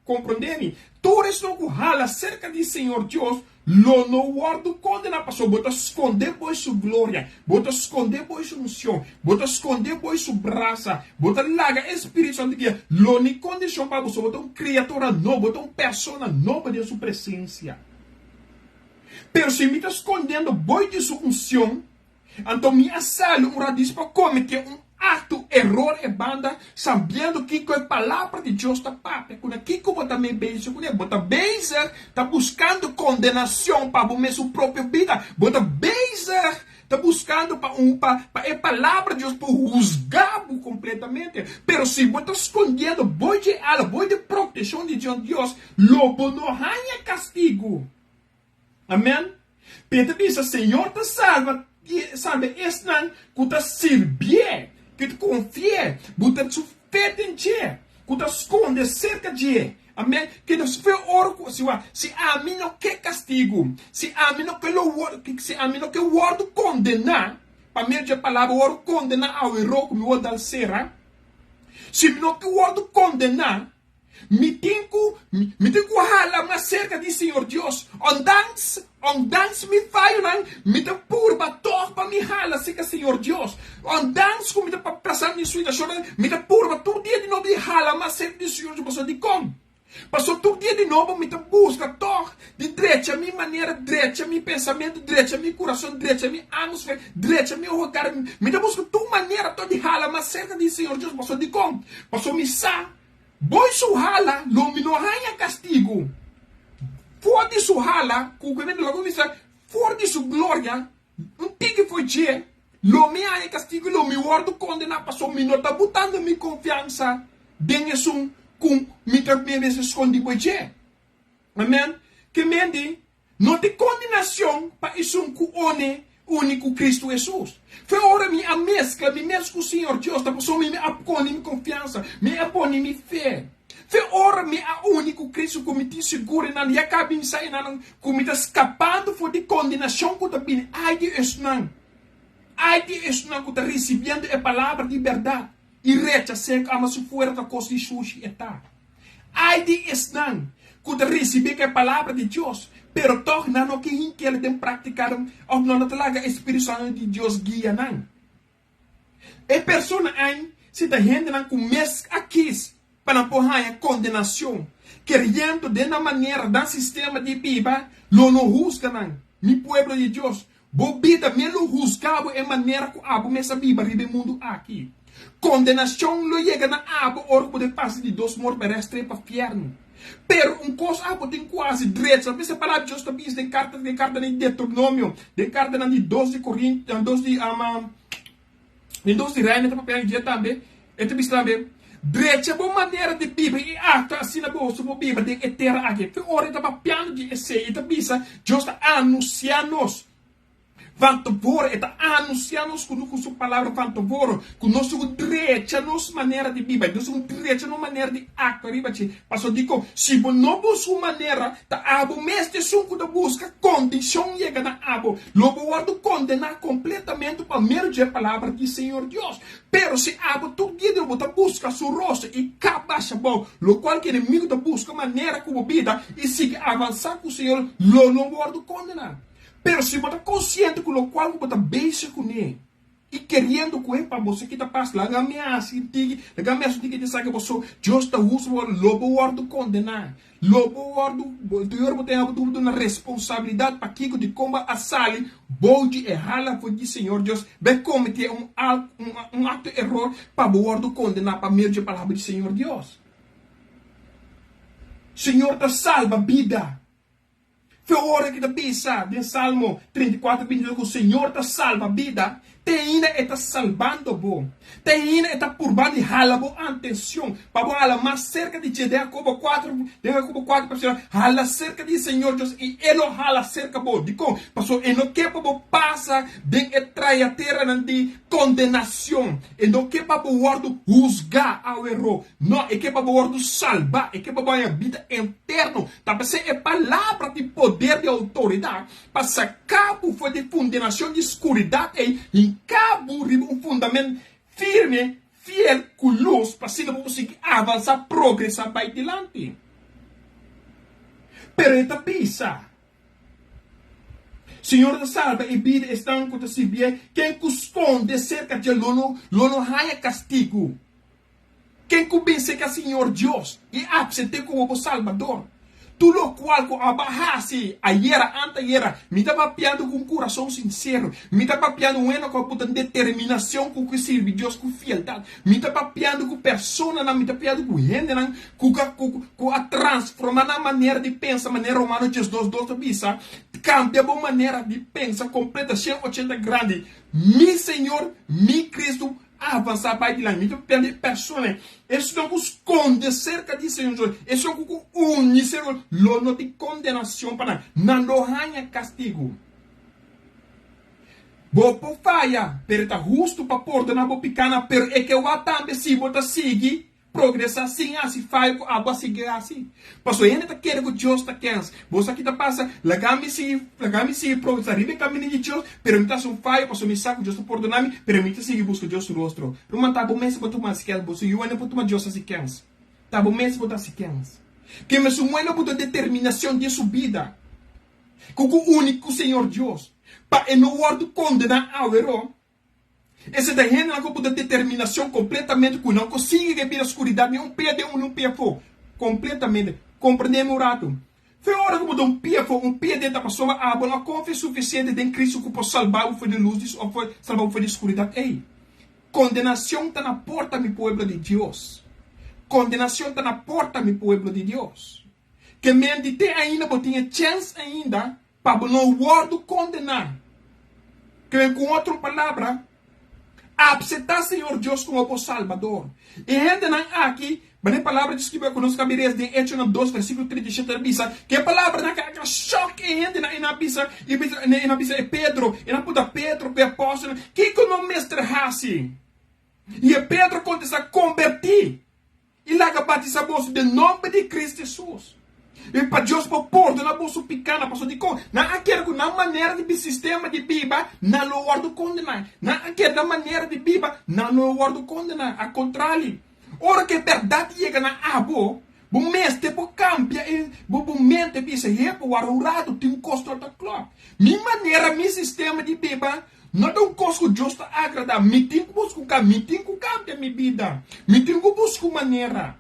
Komprondé mi? Tur esnan ku hala serka di Señor Dios lo no wòrdu kondená pasobra bo ta skonde boi su gloria, bo ta skonde boi su unshon, bo ta skonde boi su brasa, bo ta laga e Spiritu Santu guia. Lo ni kondishon pa bo, so bo ta un kriatura nobo, bo ta un persona nobo den su presensia. Pero si mi ta skondendo boi di su unshon, Anto mi a sali un radis pa kometé un akto eror e banda, sabiendo kiko e Palabra di Dios ta papia kuné. Kiko bo ta mei bezig kuné? Bo ta bezig ta buskando kondenashon pa bo mes su propio bida. Bo ta bezig ta buskando pa un pa pa e Palabra di Dios por husga bo kompletamente. Pero si bo ta skondiendo boi dje ala, boi di protekshon di Dios, lo bo no haña kastigu. Amen. P'e ta bisa, Señor ta salba, salba esnan ku ta sirbié, ku ta konfi'é, bo ta su fe den dje, ku ta skonde serka dje. Amen. Ke ta su fe ora ku, si wak, si ami no ke kastigu, si ami no ke lo wòrdu, si ami no ke wòrdu kondená. pa medio dje palabra wòrdu kondená aweró ku mi wòrdu dal sera, si mi no ke wòrdu kondená, Mi tin ku, mi tin ku hala mas serka di Señor Dios. Ondanks, ondanks mi fayonan, mi ta purba tòg pa mi hala serka Señor Dios. Ondanks ku mi ta pasando den situashonnan, mi ta purba tur dia di nobo di hala mas serka di Señor Dios. Pasobra dikon? Pasobra tur dia di nobo mi ta buska tòg di drecha mi manera, drecha mi pensamentu, drecha mi kurason, drecha mi atmosfera, drecha mi hogar. Mi ta buska tur manera tòg di hala mas serka di Señor Dios. Pasobra dikon? Pasobra mi sa Boy su hala lo mi no haña kastigu. For di su hala, ku ku lo kuminsá, for di su gloria, un tiki for dje, lo mi haña kastigu i lo mi wòrdu kondená, pasobra mi no ta butando mi konfiansa den esun ku mi ta mester skondí boy dje. Amèn. Ke men di, No tin kondenashon pa esun ku one uni ku Kristu Hesus. Fe ora mi a meskla mi mes ku Señor Dios, ta pasobra mi a pone mi konfiansa, mi a pone mi fe. Fe ora mi a uni ku Kristu ku mi tin sigur enan, ya ka bin sa enanan ku mi ta skapando for di kondenashon ku ta bini. Ai di esnan, ai di esnan ku ta risibiendo e palabra di bèrdat i rechas'é kama su fuera ta kos di shushi e ta. Ai di esnan ku ta risibí ku e Palabra di Dios, pero tòg nan no ke hink'el den práktika òf nan no ta laga e spiritu santu di Dios guia nan. E persona ei si ta hendenan ku mes a kis pa nan por haña kondenashon, keriendo den nan manera, nan sistema di biba, lo no husga nan. Mi pueblo di Dios, Bo bida mes lo husga bo e manera ku abo mes a biba riba e mundu aki. Kondenashon lo yega na abo ora ku bo den pasa di dos morto pa rèst trepa fièrnu. Pero un kos abo tin ku hasi drecha. Bisa e palabra di Dios ta bisa den karta den kartanan di Deuteronomio, den kartanan di dos di Korint, dos di den dos di Reina ta papia dje tambe. E ta bisa tambe, Drecha bo manera di biba i aktua asina boso por biba den e tera aki. Fe ora e ta papiando di esei, e ta bisa, Dios ta anunsiá nos van tevore, e ta anunsiá nos ku ku su palabra van tevore, ku nos tin ku drecha nos manera di biba, nos tin ku drecha nos manera di aktua riba dje. Pasobra dikon? Si bo no buska un manera, ta abo mes ta esun ku ta buska kondishon yega na abo. Lo bo wòrdu kondená kompletamente pa medio dje palabra di Señor Dios. Pero si abo tur dia di bo ta buska su rostro i ka basha bou, lokual ku enemigu ta buska manera ku bo bida i sigui avansá ku Señor, lo no wòrdu kondená. Pero si bo ta konsiente ku lokual ku bo ta bezig kuné i keriendo ku e pa bo sa kita pas, laga mi hasi un tiki, laga mi hasi un tiki di esaki paso Dios ta hustu bo, lo bo wòrdu kondená. Lo bo wòrdu, Señor bo ta haba tur duna responsabilidat pakiko di kon bo a sali bou di e hala for di Señor Dios bai kometé un un akto eror pa bo wòrdu kondená pa medio di e palabra di Señor Dios. Señor ta salba bida. Fe ora ki ta bisa den Salmo 34, 22 ku Señor ta salba bida, Te ainda e ta salbando bo. Te ainda e ta purbando di hala bo antencion pa bo hala mas cerca di dje. Den Jacobo cuatro, den Jacobo cuatro pa hala cerca di Señor Dios y e lo hala cerca bo. Dicon? Pasobra e no ke pa bo pasa den e trayateranan di condenacion. E no ke pa bo wordo huzga awero. No, e ke pa bo wordo salba. E ke pa bo haña bida eterno. Ta p'esei e palabra tin poder di autoridad. Pa saká bo for di fundenacion di skuridat ei, hinká bo riba un fundament firme, fiel ku lus, pa asina bo por sigui avansá, progresá bai dilanti. Pero e ta bisa, Señor ta salba e bida esnan ku ta sirbié, ken ku skonde serka dje lo no lo no haña kastigu. Ken ku bin serka Señor Dios i apsent'é komo bo Salbador? Tur lokual ku abo a hasi ayera, antayera, mi ta papiando ku un kurason sinsero. Mi ta papiando weno ku a buta determinacion ku ke sirbi Dios ku fieldat. Mi ta papiando ku personanan, mi ta papiando ku hendenan ku ku ku a transforma nan manera di pensa, manera Romano diesdos dos ta bisa, Kambia bo manera di pensa kompleta 180 grandi. Mi Señor, mi Cristo, Avansá bai dilanti. Mi ta papia di e persona. Esnan ku skonde serka di Señor Dios, esnan ku ku uni serka, lo no tin kondenashon pa nan. Nan lo haña kastigu. Bo por faya, pero e ta hustu pa pordoná bo pikánan, pero e ke wak tambe si bo ta sigui. progresá sin hasi fayo ku abo a sigui hasi. Pasobra hende ta kere ku Dios ta kens. Bo sa ki ta pasa? Laga mi sigui, laga mi sigui progresá riba e kaminda di Dios, pero mi ta hasi un fayo pasobra mi sa ku Dios ta pordoná mi, pero mi ta sigui buska Dios su rostro. Ruman, ta bo mes bo tuma hasi kens. Bo su yunan por tuma Dios hasi kens. Ta bo mes bo ta hasi kens. Ke mesun muhé lo buta determinacion den su bida ku ku uni ku Señor Dios pa e no wòrdu kondená awero. Esei ta hendenan ku buta determinacion kompletamente ku nan konsigi ke bira skuridat ni un pia den un ni un pia afó. Kompletamente. Komprendé mi un ratu. Fe ora ku bo ta un pia afó, un pia den ta pasobra abo no a konfia sufisiente den Cristo ku por salba bo for di lus di òf salba bo for di skuridat ei. Kondenashon ta na porta, mi pueblo di Dios. Kondenashon ta na porta, mi pueblo di Dios. Ke menti te ainda bo tin e chèns ainda pa bo no wòrdu kondená. Ke men ku otro palabra, apseptá Señor Dios komo bo Salbador. E hendenan aki, Manera e palabra di skriba ku nos kabi res den Echonan dos versíkulo 37 ta bisa, ku e palabranan ka a shòk e hendenan, e nan a bisa, e nan a bisa e Pedro, e nan a puntra Pedro ku e apòstelnan, Kiko no mester hasi? I e Pedro kontestá, Kombertí i laga batisá boso den nòmber di Kristu Hesus, i pa Dios por pordoná boso pikánan. Pasobra dikon? Nan a kere ku nan manera di sistema di biba, nan lo wòrdu kondená. Nan a kere nan manera di biba, nan lo wòrdu kondená. Al kontrali. Ora ku e bèrdat yega na abo, bo mester por kambia e bo bo mente bisa, Hepa, wara un ratu, tin un kos no ta klòp. Mi manera, mi sistema di biba no ta un kos ku Dios ta agradá. Mi tin ku buska un mi tin ku kambia mi bida. Mi tin ku buska un manera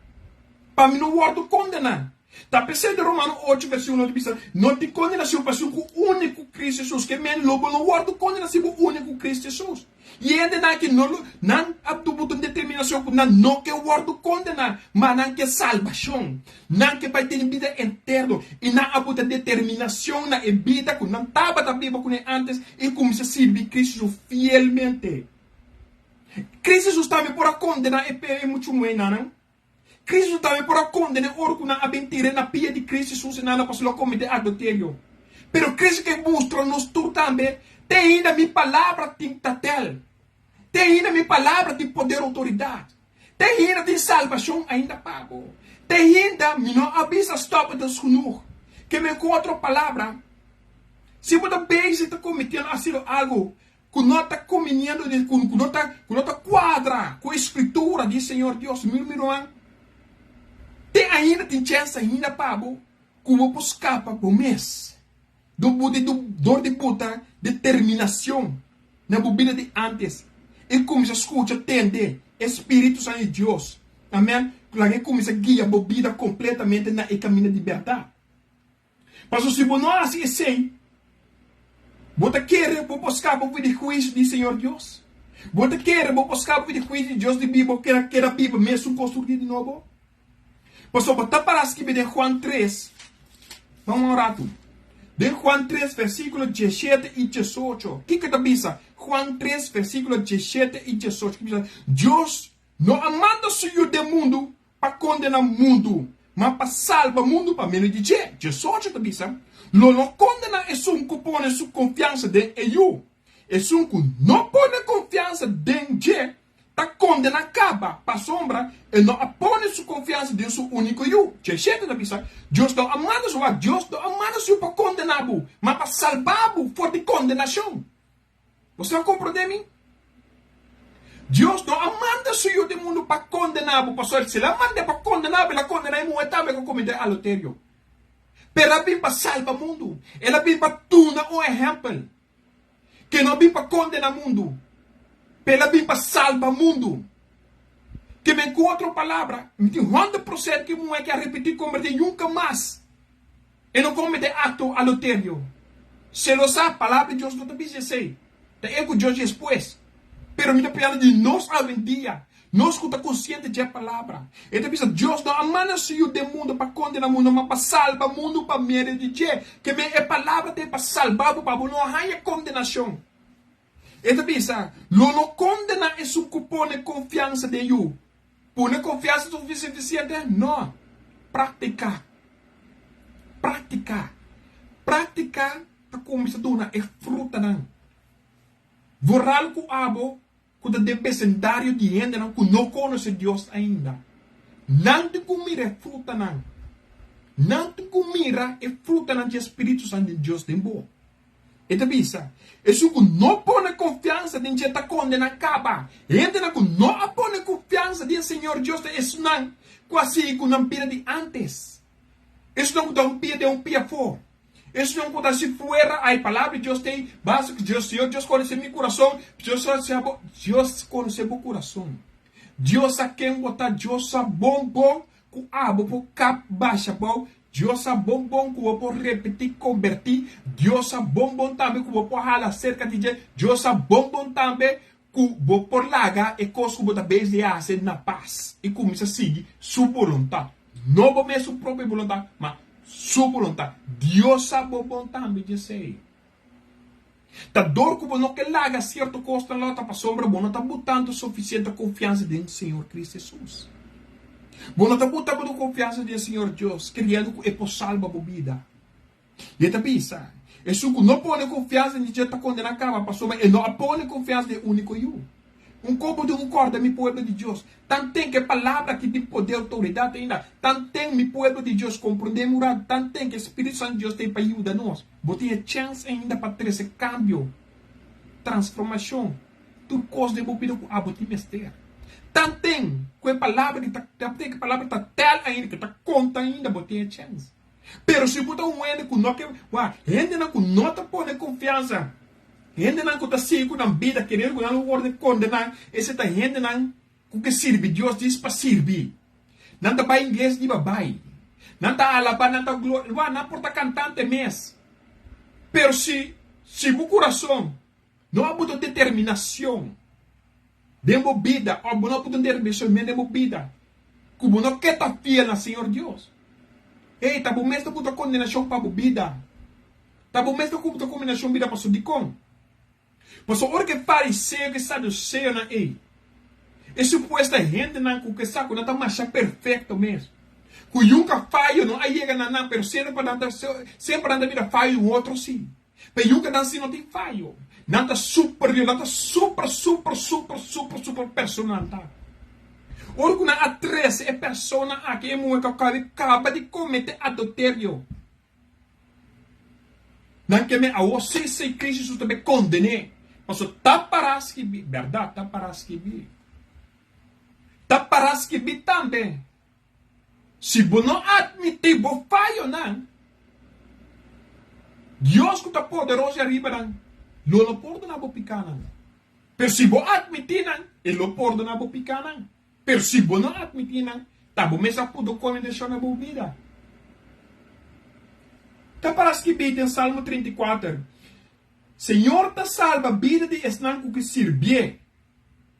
pa mi no wòrdu kondená. Ta p'esei den Romano ocho versíkulo ta bisa, No tin kondenashon pa esun ku uni ku Kristu Hesus. Ke men lo bo no wòrdu kondená si bo uni ku Kristu Hesus. I e hendenan aki no lo, nan a tubu un determinashon ku nan no ke wòrdu kondená, ma nan ke salbashon. Nan ke bai tene bida eterno. I nan a buta determinashon na e bida ku nan tabata biba kuné ántes i kuminsá sirbi Kristu Hesus fielmente. Kristu Hesus tambe por a kondená e muchu muhénan. Kristu tambe por a kondené ora ku nan a bin tir'é na pia di Kristu Hesus i nan a pasó lo kometé adulterio. Pero Kristu ke mustra nos tur tambe, Te ainda mi palabra tin tatel. Te ainda mi palabra tin poder outoridat. Te ainda tin salbashon ainda pa bo. Te ainda mi no a bisa stop het is genoeg. Ke men ku otro palabra, si bo ta bezig ta kometiendo asina algu ku no ta kuminiendo di ku no ta ku no ta kuadra ku e skritura di Señor Dios mi mi ruman te ainda tin chèns ainda pa bo ku bo por skapa bo mes dor bo di dor di buta determinacion na bo bida di antes i kuminsá skucha tende e Spiritu Santu di Dios amen ku laga e kuminsá guia bo bida kompletamente na e kaminda di bèrdat. Pasobra si bo no hasi esei, bo ta kere bo por skapa for di huisio di Señor Dios? Bo ta kere bo por skapa for di huisio di Dios di biba keda keda biba mesun kos tur dia di nobo? Pasobra bo ta para skibi den Juan tres, ban un ratu, den Juan tres versikulo diesshete i diesocho, kiko ta bisa? Juan tres versikulo diesshete i diesocho, kiko bisa? Dios no a manda su Yu den mundu pa kondena mundu, ma pa salba mundu pa medio di dje. Diesocho ta bisa, Lo no kondena esun ku pone su konfiansa den e Yu. Esun ku no pone konfiansa den dje ta kondena kaba, pasobra e no a pone su konfiansa den su úniko Yu. Diesshete ta bisa, Dios no a manda su, wak, Dios no a manda su Yu pa kondena bo, ma pa salba bo for di kondenashon. Bo sa komprondé mi? Dios no a manda su Yu den mundu pa kondená bo, pasobra si el a mand'é pa kondená bo, el a kondená e muhé tambe ku a kometé adoterio. Pero el a bin pa salba mundu, el a bin pa duna un ehèmpel, ke no a bin pa kondená mundu, pero el a bin pa salba mundu. Ke men ku otro palabra, mi tin honderd prosent ku e muhé ke a repetí kombertí nunka mas. E no comete acto adoterio. Se lo sa, Palabra di Dios no ta bisa esey. Ta e cu Dios despues. Pero mi ta pidiendo di nos awendia, nos cu ta consciente dje Palabra. E ta bisa, Dios no a manda su Yu den mundo pa condena mundo, ma pa salba mundo pa medio di dje. Ke men e Palabra ta e pa salba bo, pa bo no haya condenacion. E ta bisa, Lo no condena esun cu pone confiansa den Yu. Pone confiansa ta suficiente? No. Practica. Practica. Practica ta cuminsa duna e frutanan. Vooral cu abo cu ta den becindario di hendenan cu no conoce Dios ainda. Nan tin ku mira e frutanan. Nan tin ku mira e frutanan dje Spiritu Santu di Dios den bo. E ta bisa, Esun ku no pone konfiansa den dje ta kondená kaba. Hendenan ku no a pone konfiansa den Señor Dios ta esunnan ku a sigui ku nan bida di ántes. Esunnan ku ta un pia den un pia afó. Esunnan ku ta hasi fuera ai palabra di Dios t'ei, basta ku Dios, Señor Dios konosé mi kurason, Dios sa bo, Dios konosé bo kurason. Dios sa ken bo ta, Dios sa bon bon ku abo por kap basha bou, Dios sa bon bon ku bo por repetí kombertí, Dios sa bon bon tambe ku bo por hala serka di dje, Dios sa bon bon tambe ku bo por laga e kos ku bo ta bezig di hasi na pas i kuminsá sigui su boluntat. No bo mes su propio boluntat, ma su boluntat. Dios sa bon bon tambe djesei. Ta dor ku bo no ke laga sierto kosnan lòt ta pasobra bo no ta butando sufisiente konfiansa den Señor Cristo Hesus. Bo no ta buta bo konfiansa den Señor Dios, keriendo ku e por salba bo bida. I e ta bisa, Esun ku no pone konfiansa den dje ta kondená kaba, pasobra e no a pone konfiansa den e úniko Yu. Un kobo di un kòrda mi pueblo di Dios. Tanten ku e palabra aki tin poder outoridat ainda, tanten mi pueblo di Dios komprondé mi un ratu, tanten ku e Spiritu Santu di Dios ta ei pa yuda nos. Bo tin e chèns ainda pa trese kambio, transformashon, tur kos den bo bida ku abo tin mester. Tanten ku e palabra aki ta, tanten ku e palabra ta tèl ainda, ku ta konta ainda, bo tin e chèns. Pero si bo ta un hende ku no ke, wak, hendenan ku no ta pone konfiansa, hendenan ku ta sigui ku nan bida keriendo ku nan lo wòrdu kondená, esei ta hendenan ku ke sirbi Dios djis pa sirbi. Nan ta bai iglesia di babai, nan ta alabá, nan ta gloria, wak, nan por ta kantante mes. Pero si, si bo kurason no a buta determinashon den bo bida òf bo no a buta un determinashon men den bo bida ku bo no ke ta fiel na Señor Dios, ey, ta bo mes ta buta kondenashon pa bo bida. Ta bo mes ta buta kondenashon bida pasobra dikon? Pasobra ora ku e fariseo ku e saduseonan ey, e supuesta hendenan ku ke sa ku nan ta masha perfekto mes, ku yunka fayo no a yega na nan, pero semper nan ta semper nan ta mira fayo di un otro si. Pe yuka nan si no tin fayo. Nan ta superior, nan ta super, super, super, super, super persona nan ta. Ora ku nan a trese e persona aki, e muher ku a kaba di komete adulterio, nan ke men awor si si Cristo Jesus ta be kondené. Pasobra ta pará skibí, bèrdat ta pará skibí. Ta pará skibí tambe. Si bo no admití bo fayonan, Dios ku ta poderoso i ariba nan lo no pordoná bo pikánan. Pero si bo admití nan, e lo pordoná bo pikánan. Pero si bo no admití nan, ta bo mes a pudo kondenashon na bo bida. Ta para skibí den Salmo 34, Señor ta salba bida di esnan ku ke sirbié.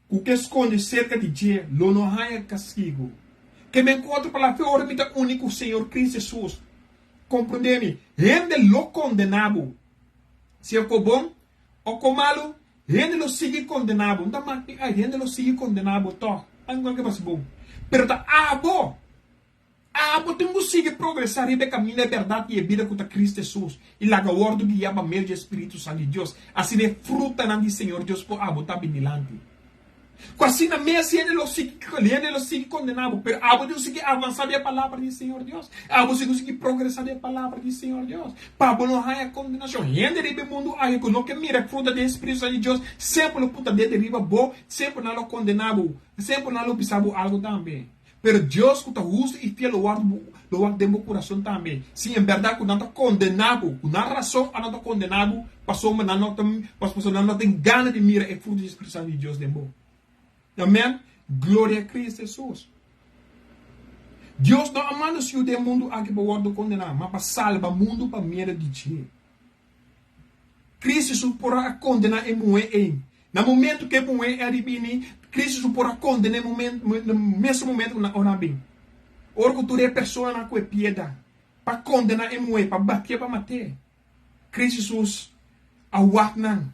Ku ke skonde serka di dje lo no haña kastigu. Ke men ku otro palabra, fe ora mi ta uni ku Señor Cristo Jesus. Komprondé mi, hende lo kondená bo. Sea ko bon o ko malu, hende lo sigui kondená bo. No ta mak mi ai, hende lo sigui kondená bo tòg. Anke ke basi bon. Pero ta abo. Abo tin ku sigui progresá riba e kaminda e bèrdat i e bida ku ta Kristu Hesus, i laga wòrdu guiá pa medio di e Spiritu Santu di Dios. Asina e frutanan di Señor Dios por abo ta bin dilanti. Ku asina mes hende lo sigui hende lo sigui kondená bo, pero abo tin ku sigui avansá den e palabra di Señor Dios. Abo tin ku sigui progresá den e palabra di Señor Dios, pa bo no haña kondenashon. Hende riba e mundu aki ku no ke mira e fruta di e Spiritu Santu di Dios semper lo puta dede riba bo, semper nan lo kondená bo, semper nan lo bisa bo algu tambe. Pero Dios ku ta hustu i fiel lo wòrdu bo, lo wak den bo kurason tambe. Si en bèrdat ku nan ta kondená bo, ku nan rason a nan ta kondená bo, pasobra nan no ta, pasobra nan no tin gana di mira e fruto di Spiritu Santu di Dios den bo. Amèn. Gloria a Cristo Hesus. Dios no a manda su Yu den mundu aki pa wòrdu kondená, ma pa salba mundu pa medio di dje. Cristo Hesus por a kondená e muhé ei. Na momento ku e muhé a ribini, Cristo Hesus por a kondená e momento, na mesun momento ku nan ora a bin. Ora ku tur e personanan ku e piedra pa kondená e muhé, pa batié, pa mat'é, Cristo Hesus a wak nan.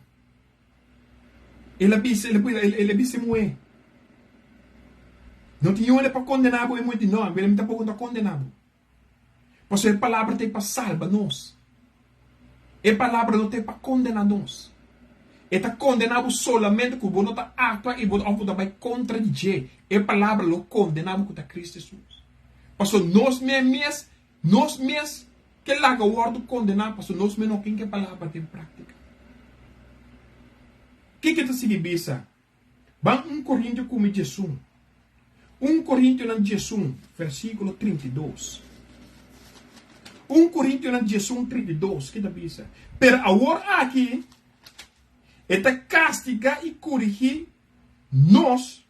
El a bisa, el a bisa e muhé, No tin hende pa kondená bo. E muhé di, No, mi tampoko no ta kondená bo. Pasobra e palabra ta ei pa salba nos. E palabra no ta ei pa kondena nos. E ta kondená bo solamente ku bo no ta aktua i bo òf bo ta bai kontra di dje. E palabra lo kondená bo ku ta Kristu Hesus. Pasobra nos mes mes, nos mes ke laga wòrdu kondená pasobra nos mes no ken ku e palabra den práktika. Kiko e ta sigui bisa? Ban un Korintio ku mi djesun. Un Korintionan djesun, versíkulo 32. Un Korintionan djesun, 32, ki ta bisa? Pero awor aki e ta kastigá i korigí nos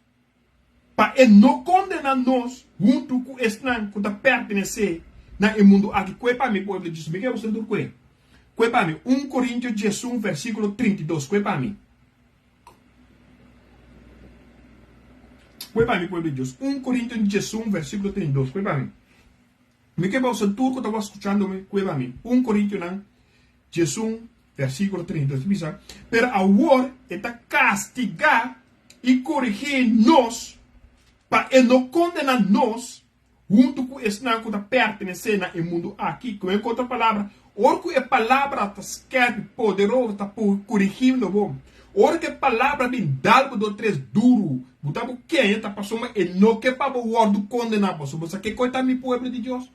pa e no kondená nos huntu ku esnan ku ta pertenesé na e mundu aki. Kue pa mi, pueblo di Jesus. Mi ke boso tur kue. Kue pa mi. Un Korintio djesun, versíkulo 32. Kue pa mi. Kue pa mi, pueblo di Dios. Un Korintio 11, versíkulo 32. Kue pa mi. Mi ke boso tur ku ta wak skuchando mi, kue pa mi. Un Korintionan 11, versíkulo 32. Ta bisa, Pero awor e ta kastigá i korigí nos pa e no kondená nos huntu ku esnan ku ta pertenesé na e mundu aki. Ku en otro palabra, ora ku e palabra ta skèrpi, poderoso, ta kurigindo bo, ora ku e palabra bin dal bo dos tres duru, bo ta bo keña ta pasobra e no ke pa bo wòrdu kondená. Pasobra bo sa kiko ta mi pueblo di Dios?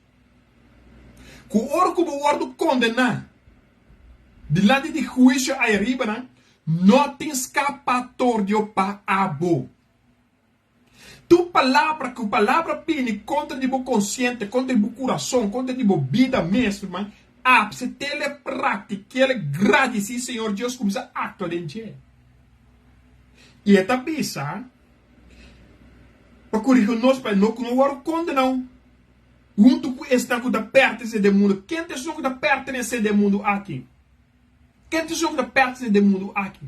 Ku ora ku bo wòrdu kondená dilanti di huisio ayaribanan, no tin skapatorio pa abo. Tur palabra ku palabra bini kontra di bo konsiente, kontra di bo kurason, kontra di bo bida mes, ruman, apset'el, praktik'el, gradisí Señor Dios, kuminsá aktua den dje. I e ta bisa pa korigi nos pa no ku no wòrdu kondená huntu ku esnan ku ta pertenesé den mundu. Ken ta esun ku ta pertenesé den mundu aki? Ken ta esun ku ta pertenesé den mundu aki?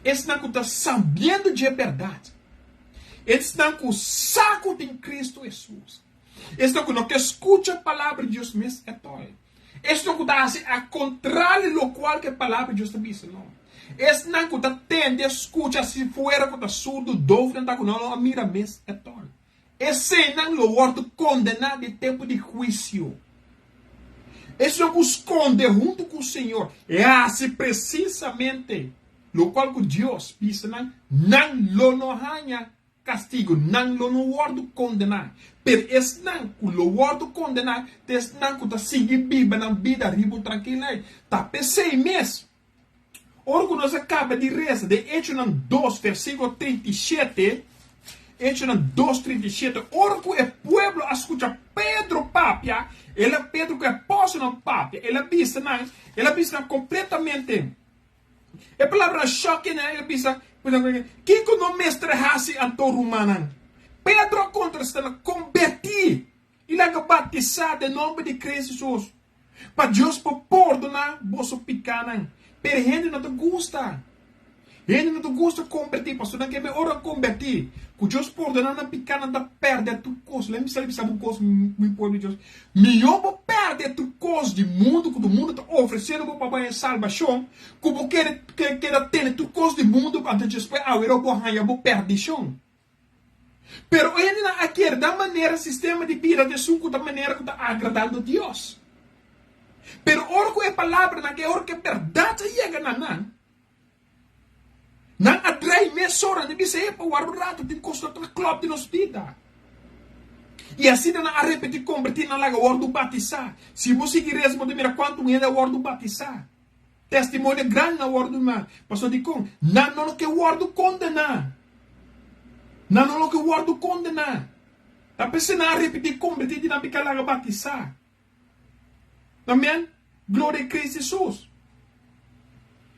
Esnan ku ta sabiendo dje bèrdat. Esnan ku sa ku tin Kristu Hesus. Esnan ku no ke skucha palabra di Dios mes etòl. Esnan ku ta hasi a kontrario lokual ku e palabra di Dios ta bisa no. Esnan ku ta tende skucha si fuera ku ta surdu, dof nan ta ku no a mira mes etòl. Eseinan lo wòrdu kondená den tempu di huisio. Esnan ku skonde huntu ku Señor i hasi presisamente lokual ku Dios bisa nan, nan lo no haña kastigu, nan lo no wòrdu kondená. Pero esnan ku lo wòrdu kondená ta esnan ku ta sigui biba nan bida riba un trankileit. Ta p'esei mes, Ora ku nos a kaba di resa den Echonan dos, versíkulo 37, Echonan dos, 37, ora ku e pueblo a skucha Pedro papia, el a Pedro ku e apòstelnan papia, el a bisa nan, el a bisa nan kompletamente. E palabranan shòkende nan, el a bisa, Kiko no mester hasi anto, rumannan? Pedro a kontestá nan, Kombertí i laga batisá den nòmber di Cristo Jesus. Pa Dios por pordoná boso pikánan. Pero hende no ta gusta. Hende no ta gusta kombertí, pasobra nan ke me ora kombertí, ku Dios pordoná nan pikánan ta pèrdè tur kos. Lei mi sali bisa bo un kos, mi pueblo di Dios. Mihó bo pèrdè tur kos di mundu ku mundu ta ofresendo bo pa bo haña salbashon, ku bo kere keda tene tur kos di mundu, anto despues awero bo haña bo pèrdishon. Pero hendenan a kere da manera sistema di bida di esun ku ta manera ku ta agradando Dios. Pero ora ku e palabranan ke ora ku e bèrdat a yega na nan, nan a drai mesora, nan bisa, Epa, warda un ratu, tin kos ku ta klòp den nos bida. I asina nan a repetí, kombertí, nan laga wòrdu batisá. Si bo sigui resa, bo ta mira kuantu hende a wòrdu batisá. Testimonio grandi nan wòrdu duna. Pasobra dikon? Nan no lo ke wòrdu kondená. Nan no lo ke wòrdu kondená. Ta p'esei nan a repetí kombertí di nan piká laga batisá. Amen. Gloria a Cristo Jesus.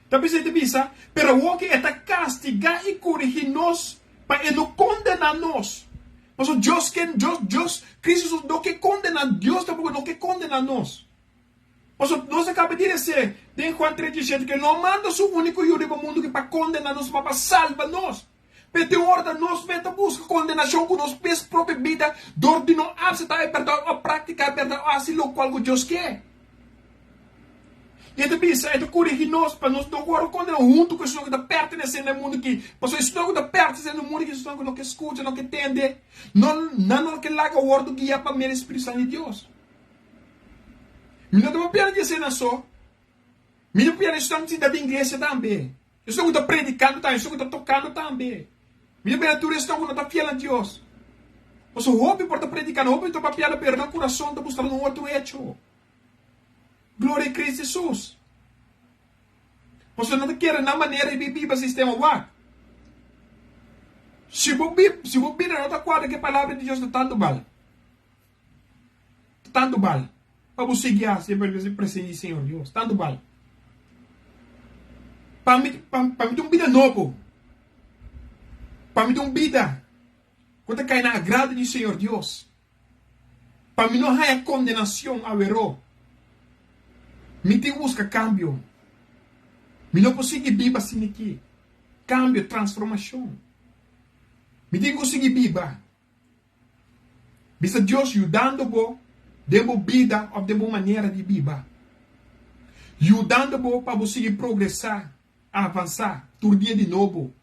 Ta p'esei ta bisa, Pero awor ke e ta kastigá i korigí nos pa e no kondená nos. Pasobra Dios ke, Dios, Dios, Cristo Jesus no ke kondená, Dios tampoko no ke kondená nos. Pasobra nos a kaba di resé den Juan tres diesisiete ku e no a manda su úniko Yu riba mundu aki pa kondená nos, ma pa salba nos. Pero tin ora ta nos mes ta buska kondenashon ku nos mes propio bida dor di no aseptá e bèrdat òf praktiká e bèrdat òf hasi lokual ku Dios ke. I e ta bisa, e ta korigí nos pa nos no wòrdu kondená huntu ku esnan ku ta pertenesé na e mundu aki. Pasobra esnan ku ta pertenesé na e mundu aki esnan ku no ke skucha, no ke tende, no, nan no ke laga wòrdu guiá pa medio di Spiritu Santu di Dios. Mi no ta papia di esena so. Mi ta papia di esnan ku sinta den iglesia tambe. Esnan ku ta predikando tambe, esnan ku ta tokando tambe. Mi ta bira tur esnan ku no ta fiel na Dios. Pasobra hopi por ta predikando, hopi ta papiando, pero nan kurason ta buskando un otro hecho. Gloria a Cristo Jesus. Pasobra nan ta kere nan manera di biba sistema wak. Si bo si bo bida no ta kuadra ku e palabra di Dios ta tantu bal. Ta tantu bal. Pa bo sigui hasi e presensia di Señor Dios. Tantu bal. Pa mi pa mi ta un bida nobo. Pa mi ta un bida ku ta kai na agrado di Señor Dios. Pa mi no haña kondenashon aweró, mi tin buska kambio. Mi no por sigui biba asina aki. Kambio, transformashon. Mi tin ku sigui biba. Bisa Dios yudando bo den bo bida òf den bo manera di biba. Yudando bo pa bo sigui progresá, avansá tur dia di nobo.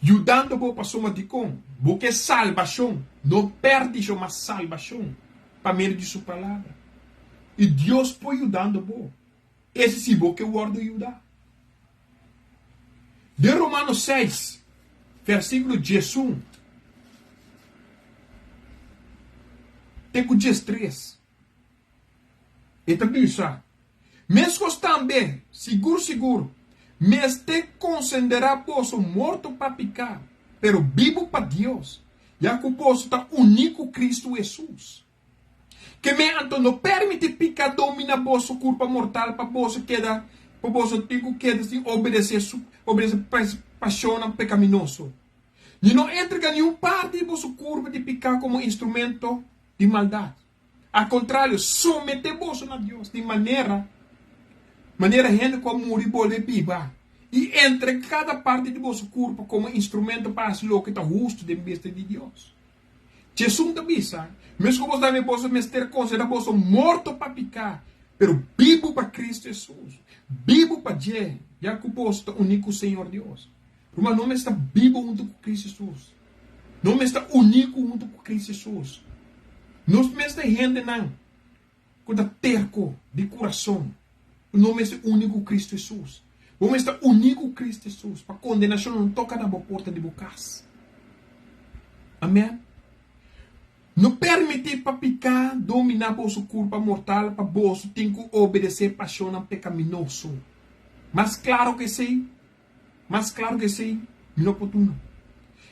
Yudando bo pasobra dikon bo ke salbashon, no pèrdishon ma salbashon pa medio di su palabra. I Dios por yudando bo, ese si bo ke wòrdu yudá. Den Romano seis, vèrsikulo 11 te ku 13, e ta bisa, Meskos tambe, sigur sigur, mester konsiderá boso morto pa piká, pero bibu pa Dios, ya ku boso ta uní ku Kristu Hesus. Ke me anto no permití piká dominá boso kurpa mortal pa boso keda pa boso tin ku keda sin obedesé su obedesé pashonnan pekaminoso. Ni no entregá niun parti di boso kurpa di piká komo instrumento di maldat. Al kontrario, someté boso na Dios di manera manera hende ku a muri bolbe biba, i entrega kada parti di boso kurpa komo instrumento pa hasi loke ta hustu den bista di Dios. Jesus ta bisa, Meskos boso tambe boso mester konsiderá boso morto pa piká, pero bibu pa Kristu Jesus, bibu pa dje, ya ku boso ta uní ku Señor Dios. Ruman, no mester ta bibu huntu ku Kristu Jesus. No mester ta uní ku huntu ku Kristu Jesus. Nos mester hendenan ku ta terko di kurason, ku no mester uni ku Kristu Jesus. Bo mester uní ku Kristu Jesus pa kondenashon no toka na bo porta di bo kas. Amen. No permití pa piká dominá boso kurpa mortal pa boso tin ku obedesé pashonnan pekaminoso. Mas klaro ku esei? Mas klaru ku esei, mi no por tuma.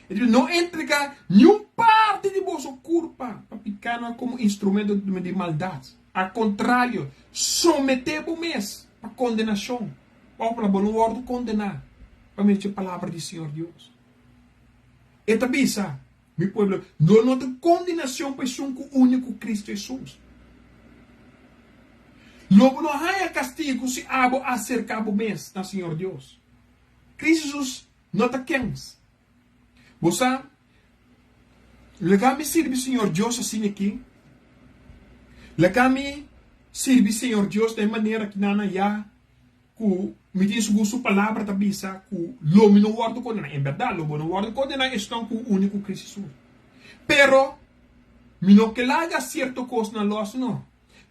E dibi, No entregá niun parti di boso kurpa pa pikánan komo instrumento di maldat. Al kontrario, someté bo mes pa kondenashon, òf pa bo no wòrdu kondená pa medio di e palabra di Señor Dios. E ta bisa, Mi pueblo, lo no tin kondenashon pa esun ku uni ku Kristu Hesus. Lo bo no haña kastigu si abo aserká bo mes na Señor Dios. Kristu Hesus no ta kens. Bo sa, laga mi sirbi Señor Dios asina aki. Laga mi sirbi Señor Dios na e manera ki nan a ya. Ku mi tin sigur su palabra ta bisa ku lo mi no wòrdu kondená. En bèrdat, lo bo no wòrdu kondená esnan ku uni ku Kristu Hesus. Pero, mi no ke laga sierto kosnan lòs no.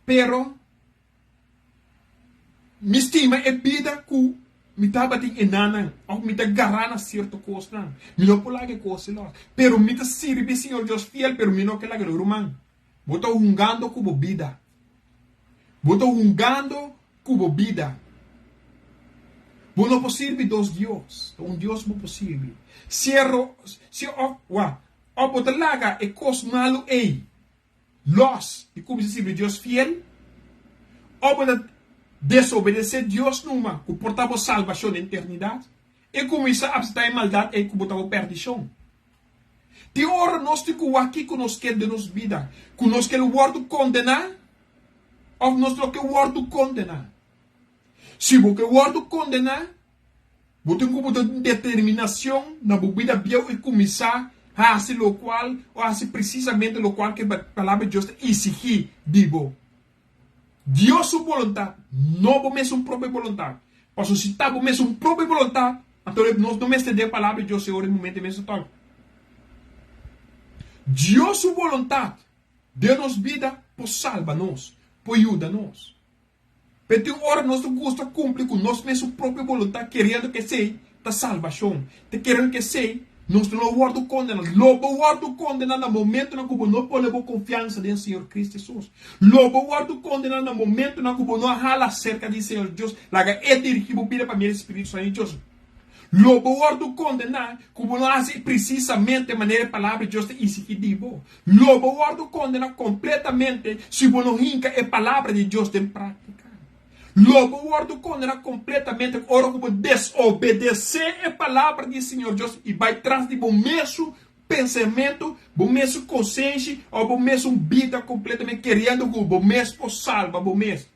Pero, mi stima e bida ku mi tabatin enanan, òf mi ta gará na sierto kosnan. Mi no por laga e kos ei lòs. Pero mi ta sirbi Señor Dios fiel, pero mi no ke laga. Ruman, bo ta hungando ku bo bida. Bo ta hungando ku bo bida. Bo no por sirbi dos dios, ta un dios bo por sirbi. Sierro, si òf, wak, òf bo ta laga e kos malu ei lòs i kuminsá sirbi Dios fiel, òf bo ta desobedesé Dios numa ku por ta bo salbashon den eternidat i kuminsá apseptá e maldat ei ku bo ta bo pèrdishon. Tin ora nos tin ku wak kiko nos ker den nos bida, ku nos ker wòrdu kondená òf nos no ke wòrdu kondená. Si bo ke wòrdu kondená, bo tin ku buta un determinashon na bo bida bieu i kuminsá hasi lokual òf hasi presisamente lokual ku e Palabra di Dios ta eksigí di bo. Dios su boluntat, no bo mesun propio boluntat. Pasobra si ta bo mesun propio boluntat, anto nos no mester den Palabra di Dios e ora e momento e mes tòg. Dios su boluntat den nos bida por salba nos, por yuda nos. Pero tin ora nos ta gusta kumpli ku nos mesun propio boluntat keriendo ku esei ta salbashon, ta keriendo ku esei nos no lo wòrdu kondená. Lo bo wòrdu kondená na momentunan ku bo no pone bo konfiansa den Señor Cristo Hesus. Lo bo wòrdu kondená na momentunan ku bo no a hala serka di Señor Dios, laga E dirigí bo bida pa medio di Spiritu Santu di Dios. Lo bo wòrdu kondená ku bo no hasi presisamente manera e Palabra di Dios ta isigí di bo. Lo bo wòrdu kondená kompletamente si bo no hinka e Palabra di Dios den práktika. Lo bo wòrdu kondená kompletamente ora ku bo desobedesé e Palabra di Señor Dios i bai tras di bo mesun pensamentu, bo mesun konsenshi òf bo mesun bida kompletamente keriendo ku bo mes por salba bo mes.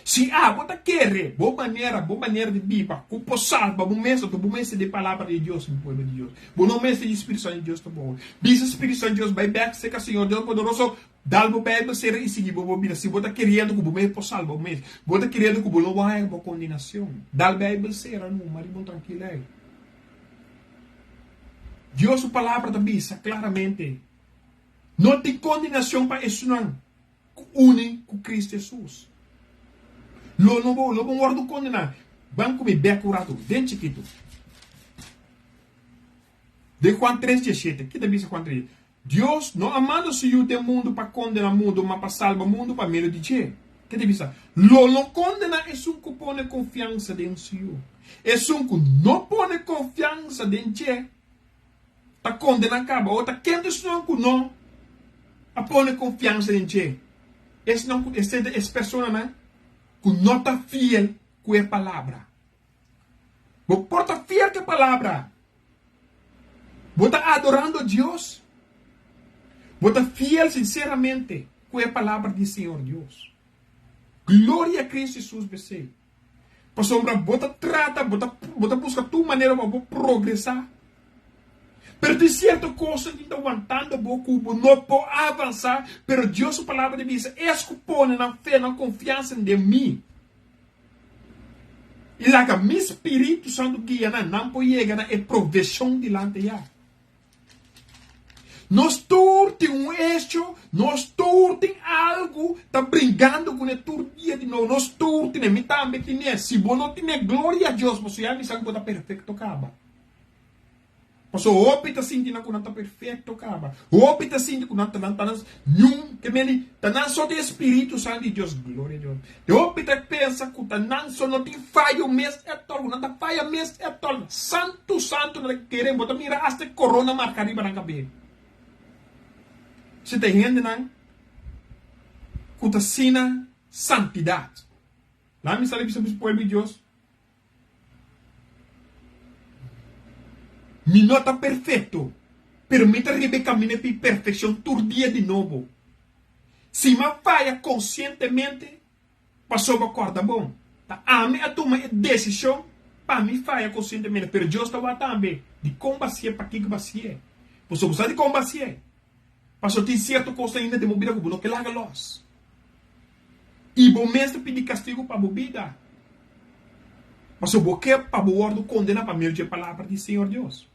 Si abo ta kere bo manera, bo manera di biba ku por salba bo mes, anto bo mester di e Palabra di Dios, mi pueblo di Dios. Bo no mester di Spiritu Santu di Dios tampoco. Bisa Spiritu Santu di Dios, bai bek serka Señor Dios poderoso, dal bo Bijbel sera i sigui bo bo bida. Si bo ta keriendo ku bo mes por salba bo mes, bo ta keriendo ku bo no bo haña bo kondenacion, dal Bijbel sera numa riba un trankil ei. Dios su Palabra ta bisa klaramente, No tin kondenacion pa esunnan ku uni ku Cristo Hesus. Lo no bo lo bo wordu kondená. Ban ku mi bek un ratu, den chikitu. Den Juan tres dieshete, ki ta bisa Juan tres? Dios no a manda su Yu den mundu pa kondená mundu, ma pa salba mundu pa medio di dje. Ke ta bisa? Lo no kondená esun ku pone konfiansa den su Yu. Esun ku no pone konfiansa den dje, ta kondená kaba. O ta ken ta esnan ku no a pone konfiansa den dje? Esnan ku esei ta es personanan ku no ta fiel ku e palabra. Bo por ta fiel ku e palabra. Bo ta adorando Dios. Bo ta fiel sinseramente ku e palabra di Señor Dios. Gloria a Cristo Jesus p'esei. Pasobra bo ta trata, bo ta bo ta buska tur manera pa bo progresá. Pero tin sierto kosnan tin ta wantando bo ku bo no por avansá, pero Dios su Palabra ta bisa, Es ku pone nan fe, nan konfiansa den mi i laga mi spiritu santu guia nan, nan por yega na e proveshon dilanti ya. Nos tur tin un hecho, nos tur tin algu ta bringando kuné tur dia di nobo. Nos tur tine, mi tambe tine. Si bo no tine, gloria a Dios, pasobra ya mi sa ku bo ta perfekto kaba. Pasobra hopi ta sinti nan ku nan ta perfekto kaba. Hopi ta sinti ku nan ta nan ta nan niun ke meni ta nan so tin e Spiritu Santu di Dios, gloria a Dios. Te hopi ta pensa ku ta nan so no tin fayo mes etol, ku nan ta faya mes etol. Santu, santu nan ta kere, bo ta mira asta e korona marka riba nan kabel. Si ta hendenan ku ta sina santidat. Laat mi sali bisa bisa pueblo di Dios, Mi no ta perfekto, pero mi ta riba e kaminda pi perfekshon tur dia di nobo. Si mi a faya konsientemente, pasobra kòrda bon, ta ami a tuma e desishon pa mi faya konsientemente, pero Dios ta wak tambe dikon bo hasié, pakiko bo hasié. Pasobra bo sa dikon bo hasié? Pasobra tin sierto kos ainda den bo bida ku bo no ke laga lòs. I bo mes ta pidi kastigu pa bo bida, pasobra bo ke pa bo wòrdu kondená pa medio di e palabra di Señor Dios.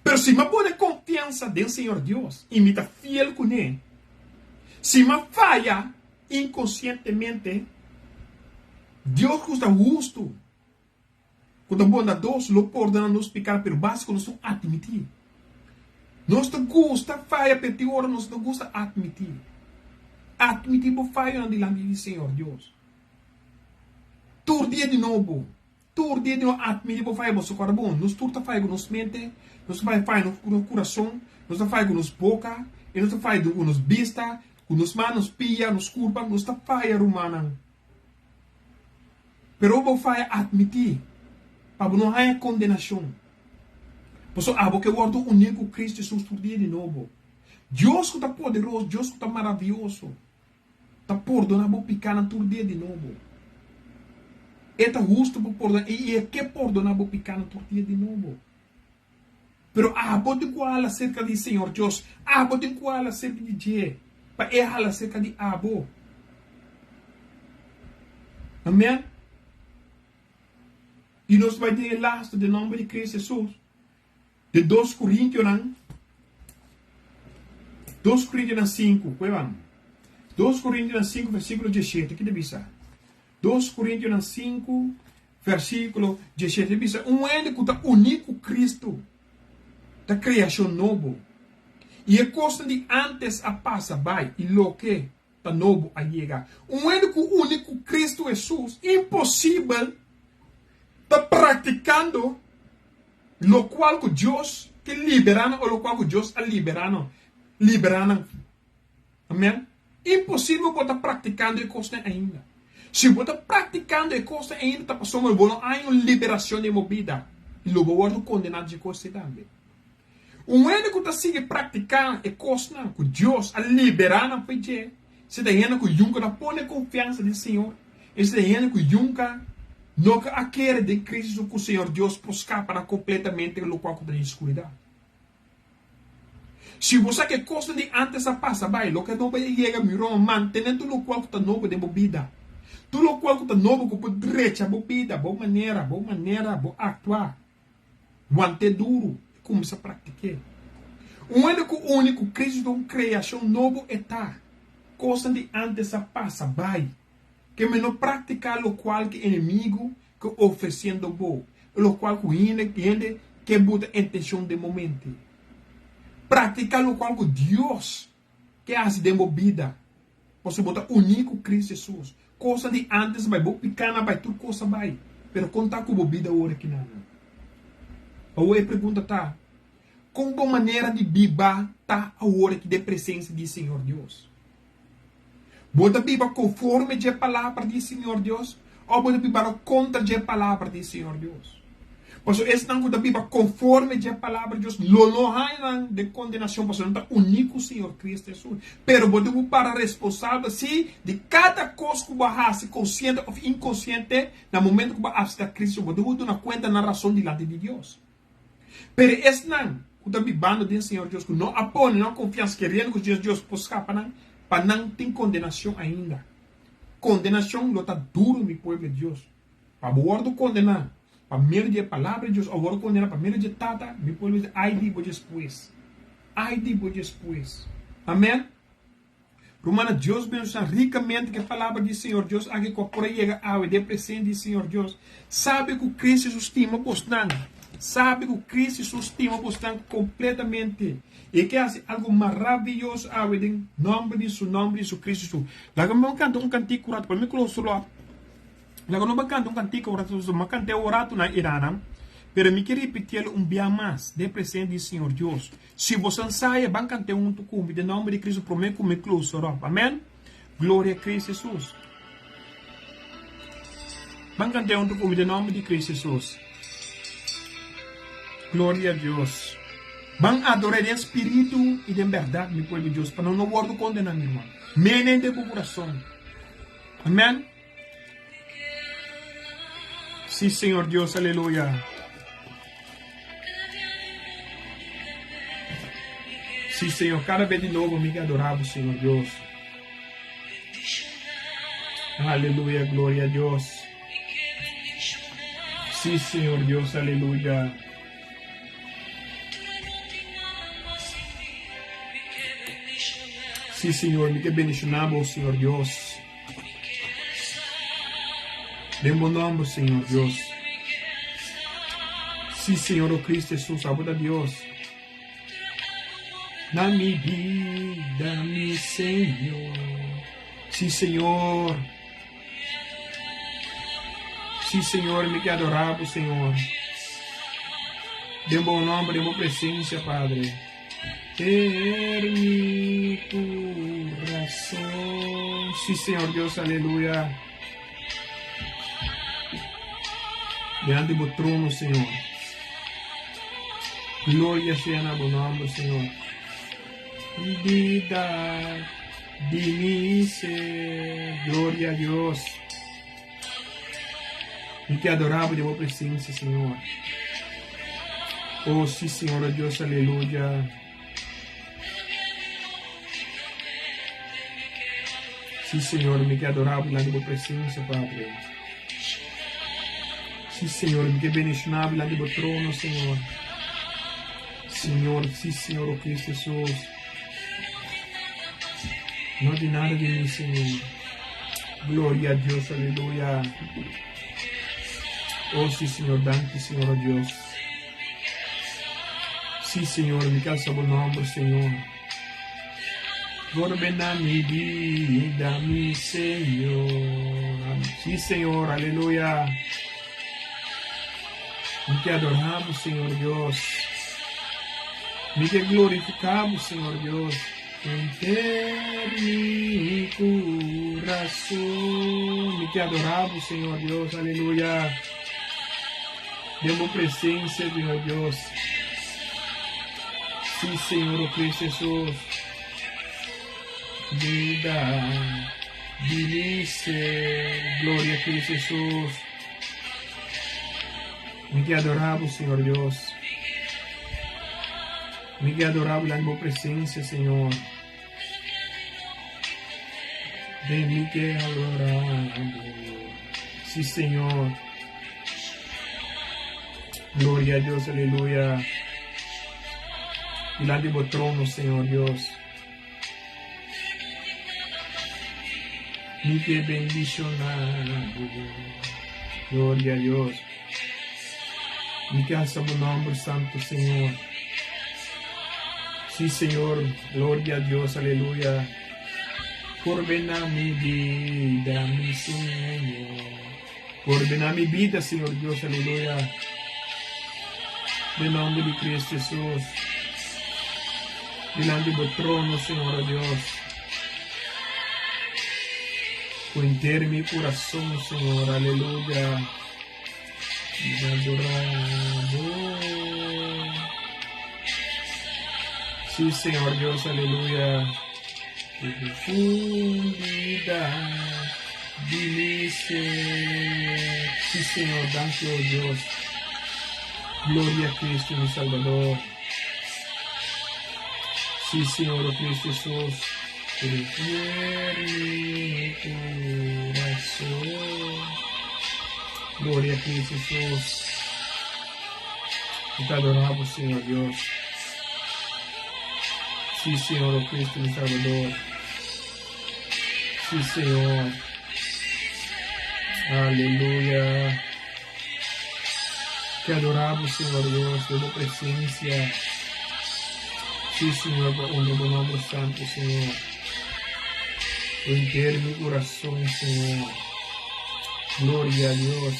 Pero si mi a pone konfiansa den Señor Dios i mi ta fiel kuné, si mi a faya inkonsientemente, Dios ku ta hustu, ku ta bondadoso, lo pordona nos piká, pero basta ku nos no atmití. Nos ta gusta faya, pero tin ora nos no gusta atmití. Atmití bo fayonan dilanti di Señor Dios. Tur dia di nobo. Tur dia di nos atmiti por faya boso kòrda bon, nos tur ta faya ku nos mente, nos ta faya faya ku nos kurason, nos ta faya ku nos boka, i nos ta faya ku nos bista, ku nos man, nos pia, nos kurpa, nos ta faya rumannan. Pero bo faya atmití pa bo no haña kondenashon. Pasobra abo ke wòrdu uní ku Kristu Hesus tur dia di nobo. Dios ku ta poderoso, Dios ku ta maravioso. Ta pordona bo pikánan tur dia di nobo. E ta hustu pa pordona i e ke pordona bo pikánan tur dia di nobo. Pero abo tin ku hala serka di Señor Dios, abo tin ku hala serka di dje, pa e hala serka di abo. Amen. I nos bai den e lastu den nomber di Cristo Jesus. Den dos Korintionan, dos Korintionan sinku, kue ban? Dos Korintionan sinku versíkulo diesshete, ki ta bisa? Dos Korintionan sinku versíkulo diesshete ta bisa, Un hende ku ta uní ku Kristu ta kreashon nobo, i e kosnan di ántes a pasa bai, i loke ta nobo a yega. Un hende ku uni ku Kristu Hesus, imposibel ta praktikando lokual ku Dios ke liberá nan o lokual ku Dios a liberá nan, liberá nan. Amen. Imposibel bo ta praktikando e kosnan ainda. Si bo ta praktikando e kosnan ainda ta pasobra bo no haña un liberashon den bo bida i lo bo wòrdu kondená dje kos ei tambe. Un hende ku ta sigui praktiká e kosnan ku Dios a liberá nan for dje, si ta hende ku yunka no a pone konfiansa den Señor, i si ta hende ku yunka no ke a kere den Kristu ku Señor Dios por skapa nan kompletamente lokual ku ta den skuridat. Si bo sa ku e kosnan di ántes a pasa bai, loke no bai a yega, mi ruman, mantené tur lokual ku ta nobo den bo bida. Tur lokual ku ta nobo ku por drecha bo bida, bo manera, bo manera, bo aktua. Want'é duru i kuminsá praktik'é. Un hende ku uni ku Kristu ta un kreashon nobo e ta. Kosnan di ántes a pasa bai. Ke mi no praktiká lokual ku enemigu ke ofresiendo bo, lokual ku hende hende ke buta intenshon den bo mente. Praktiká lokual ku Dios ke hasi den bo bida, pasobra bo ta uní ku Kristu Hesus. Kosnan di ántes bai, bo pikánan bai, tur kos a bai, pero kon ta ku bo bida awor akinan? Awor e pregunta ta, Kon bo manera di biba ta awor aki den presensia di Señor Dios? Bo ta biba konforme dje palabra di Señor Dios òf bo ta biba kontra dje palabra di Señor Dios? Pasobra esnan ku ta biba konforme dje palabra di Dios lo no haña nan den kondenashon pasobra nan ta uní ku Señor Cristo Hesus. Pero bo tin ku para responsabel sí di kada kos ku bo a hasi konsiente òf inkonsiente na momento ku bo a aseptá Cristo. Bo tin ku duna kuenta nan rason dilanti di Dios. Pero esnan ku ta bibando den Señor Dios, ku no a pone nan konfiansa keriendo ku Dios Dios por skapa nan, pa nan tin kondenashon ainda. Kondenashon lo ta duru, mi pueblo di Dios. Pa bo wòrdu kondená pa medio di e Palabra di Dios òf wòrdu kondená pa medio di e Tata, mi pueblo di Dios, ai di bo despues. Ai di bo despues. Amèn. Rumannan, Dios bendiciona ricamente cu e palabra di Señor Dios aki cu a por a yega awe den presente di Señor Dios. Sabe cu Cristo Jesus stima bosnan. Sabe cu Cristo Jesus stima bosnan completamente. Y e ke haci algo maravilloso awe den nomber di su nomber di su Cristo Jesus. Laga mi canta un cantico un rato pa mi close lo. Laga no canta un cantico un rato, mi canta un rato na Irana, pero mi ke repitielo un bia mas den presente di Señor Dios. Si boso ensaya, ban kant'é huntu ku mi den nòmber di Kristu promé ku mi klus ròp. Amèn. Gloria Kristu Hesus. Ban kant'é huntu ku mi den nòmber di Kristu Hesus. Gloria Dios. Ban ador'é den spiritu i den bèrdat, mi pueblo di Dios, pa nos no wòrdu kondená, mi ruman. Menen den bo kurason. Amèn. Sí, Señor Dios, aleluya. Sí, Señor, cada vez di nobo mi ke adorá bo, Señor Dios. Aleluya, gloria a Dios. Sí, Señor Dios, aleluya. Sí, Señor, mi ke bendishoná bo, Señor Dios. Den bo nomber, Señor Dios. Sí, Señor, oh Cristo Jesús, abo ta Dios. Na mi vida, mi Señor. Sí, Señor. Sí, Señor, mi ke adorá bo, Señor. Den bo nomber, den bo presencia, Padre. Ter mi corazón. Sí, Señor Dios, aleluya. Delante bo trono, Señor. Gloria sea na bo nomber, Señor. Vida di mi ser. Gloria a Dios. Mi te adorabo den bo presencia, Señor. Oh, sí, Señor, oh Dios, aleluya. Sí, Señor, mi te adorabo delante bo presencia, Padre. Sí, Señor, mi te bendicionabo delante bo trono, Señor. Señor, sí, Señor, oh Cristo Jesús. No tin nada di mi, Señor. Gloria a Dios, aleluya. Oh, sí, Señor, danki, Señor, oh Dios. Sí, Señor, mi ke alsa bo nomber, Señor. Gorbena mi vida, mi Señor. Sí, Señor, aleluya. Mi ke adorá bo, Señor Dios. Mi ke glorifiká bo, Señor Dios. Henter mi kurason. Mi ke adorá bo, Señor Dios, aleluya. Den bo presensia, Señor Dios. Sí, Señor, o Cristo Jesús. Vida di mi ser. Gloria a Cristo Jesús. Mi ke adorá bo, Señor Dios. Mi ke adorá bo den bo presensia, Señor. Den mi ke adorá bo. Sí, Señor. Gloria a Dios, aleluya. Dilanti bo trono, Señor Dios. Mi ke bendishoná bo. Gloria a Dios. Mi ke alsa bo nomber santo, Señor. Sí, Señor. Gloria a Dios. Aleluya. Ordena mi vida, mi Señor. Ordena mi vida, Señor Dios. Aleluya. Den nomber di Cristo Jesús. Dilanti bo trono, Señor Dios. Ku henter mi kurason, Señor, aleluya. Mi ta adorá bo. Sí, Señor Dios, aleluya. Ku profundidad di mi ser. Sí, Señor, danki, oh Dios. Gloria a Cristo, mi Salvador. Sí, Señor, oh Cristo Jesús. Prefier mi corazón. Gloria a Cristo Jesús. Mi ta adorá bo, Señor Dios. Sí, Señor, oh Cristo, mi Salvador. Sí, Señor. Aleluya. Te adorá bo, Señor Dios, den bo presencia. Sí, Señor, pa honra bo nomber santo, Señor. Cu henter mi corazón, Señor. Gloria a Dios.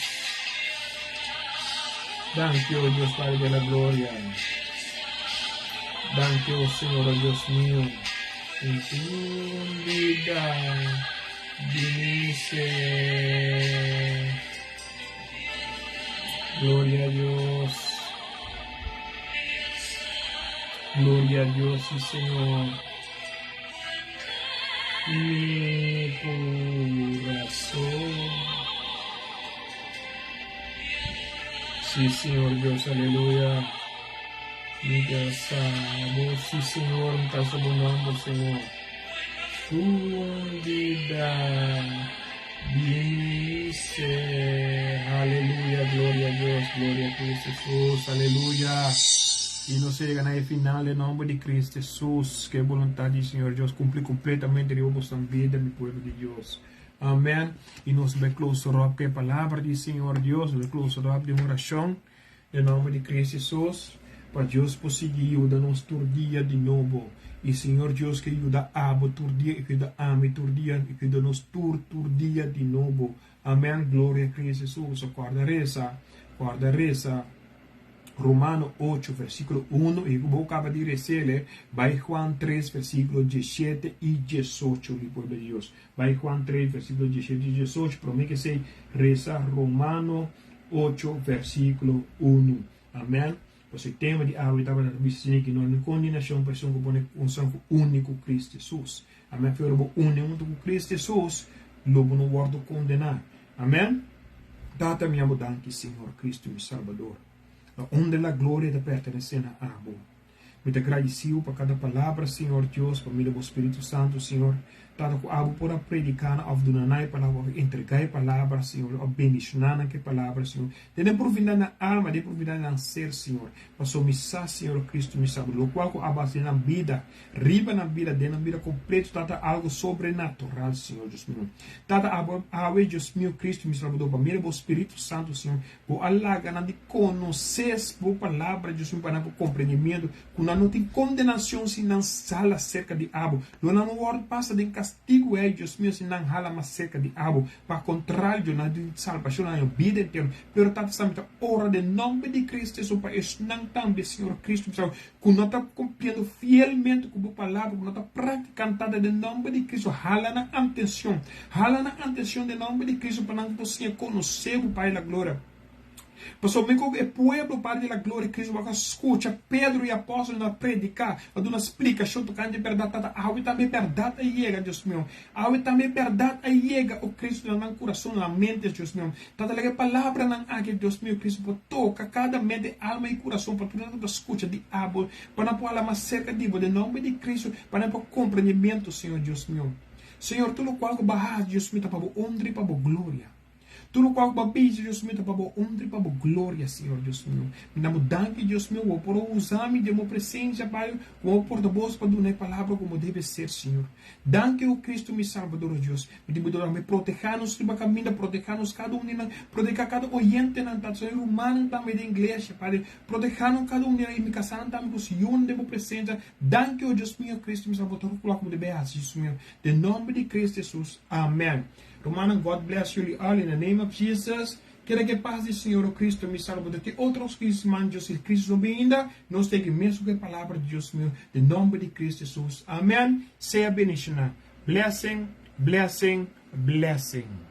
Danki, oh Dios Padre de la gloria. Danki, oh Señor, oh Dios mío. En tu vida di mi ser. Gloria a Dios. Gloria a Dios, sí, Señor. Mi corazón. Sí, Señor Dios, aleluya. Mi ta bo, sí, Señor, mi ta bo nomber, Señor. Fundida di mi ser. Aleluya, gloria a Dios, gloria a Cristo Jesús, aleluya. I nos a yega na e final den nomber di Cristo Jesús. Ke boluntad di Señor Dios cumpli completamente riba boso bida, mi pueblo di Dios. Amen. I nos bai close up ku e palabra di Señor Dios, nos bai close up den oracion den nomber di Cristo Jesús, pa Dios por sigui yuda nos tur dia di nobo. I Señor Dios ke yuda abo tur dia, i ke yuda ami tur dia, i ke yuda nos tur tur dia di nobo. Amen. Gloria a Cristo Jesús. Corda reza, corda reza. Romano 8, versículo 1, i bo kaba di resele, bai Juan 3, versículo 17 i 18, mi pueblo di Dios. Bai Juan 3, versículo 17 i 18, promé ke esei, resa Romano 8, versículo 1. Amèn. Pues e tema di awe tabata ta bisa asina ki no tin kondenashon pa esun ku pone un ku uni ku Kristu Hesus. Amèn. Fe ora bo uni huntu ku Kristu Hesus, lo bo no wòrdu kondená. Amèn. Tata mi amo danki Señor Kristu mi Salbador. La honra i la gloria ta pertenesé na abo. Mi ta gradisí Bo pa kada palabra, Señor Dios, pa medio Bo Spiritu Santu, Señor. Tata, ku abo por a prediká nan òf duna nan e palabra òf entregá e palabra, Señor, òf bendishoná nan ku e palabra, Señor. Den e profundidad nan alma, den e profundidad nan ser, Señor. Pasobra mi sa, Señor Cristo, mi sa lokual ku abo hasi den nan bida, riba nan bida, den nan bida kompleto, Tata, algu sobrenatural, Señor Dios mio. Tata, abo awe, Dios mio, Cristo, mi Salbador, pa medio Bo Spiritu Santu, Señor, Bo a laga nan di konosé Bo palabra, Dios mio, pa nan por komprendimentu ku nan no tin kondenashon si nan sala serka di Abo. Lo nan no wòrdu pasa den kastigu ei, Dios mio, si nan hala mas serka di Abo. Pa kontrario, nan tin salbashon na nan bida eterno. Pero Tata sa mi ta ora den nòmber di Cristo Hesus pa esnan tambe, Señor Cristo, mi sa ku no ta kumpliendo fielmente ku Bo palabra, ku no ta praktikando, Tata, den nòmber di Cristo, hala nan antenshon. Hala nan antenshon den nòmber di Cristo pa nan por siña konosé Bo, Pai di la Gloria. Pasobra mi ku e pueblo, Padre di la Gloria, Cristo wak a skucha Pedro i apòstelnan a prediká, a duna splikashon tokante e bèrdat. Tata, awe tambe e bèrdat a yega, Dios mio. Awe tambe e bèrdat a yega, o Cristo, na nan kurason, na nan mentes, Dios mio. Tata, laga e palabranan aki, Dios mio, Cristo, por toka kada mente, alma i kurason, pa tur nan ku ta skucha di abo, pa nan por hala mas serka di bo, den nòmber di Cristo, pa nan por komprendimentu, Señor Dios mio. Señor, tur lokual ku bo a hasi, Dios mio, ta pa bo honra i pa bo gloria. Tur lokual ku bo a bisa, Dios mio, ta pa bo honra i pa bo gloria, Señor Dios mio. Mi ta bo danki, Dios mio, bo por a usa mi den bo presensia, Pai, komo portaboz pa duna e palabra komo debe ser, Señor. Danki, o Cristo, mi Salbador, o Dios. Mi tin bo duna mi proteha nos riba kaminda, proteha nos kada un di nan, proteha kada oyentenan, tantu Señor, rumannan tambe den iglesia, Padre. Proteha nos kada un di nan i mi kasanan tambe ku Sion den bo presensia. Danki, o Dios mio, Cristo, mi Salbador, tur lokual ku bo debe hasi, Dios mio. Den nomber di Cristo Jesus. Amen. Rumannan God bless jullie all in the name of Jesus. Keda ke pas di Señor o Cristo mi Salvador te otro siman Dios si Cristo no bin ainda nos ta eki mesun ku e palabra di Dios mio den nomber di Cristo Jesus. Amen. Sea bendiciona. Blessing, blessing, blessing.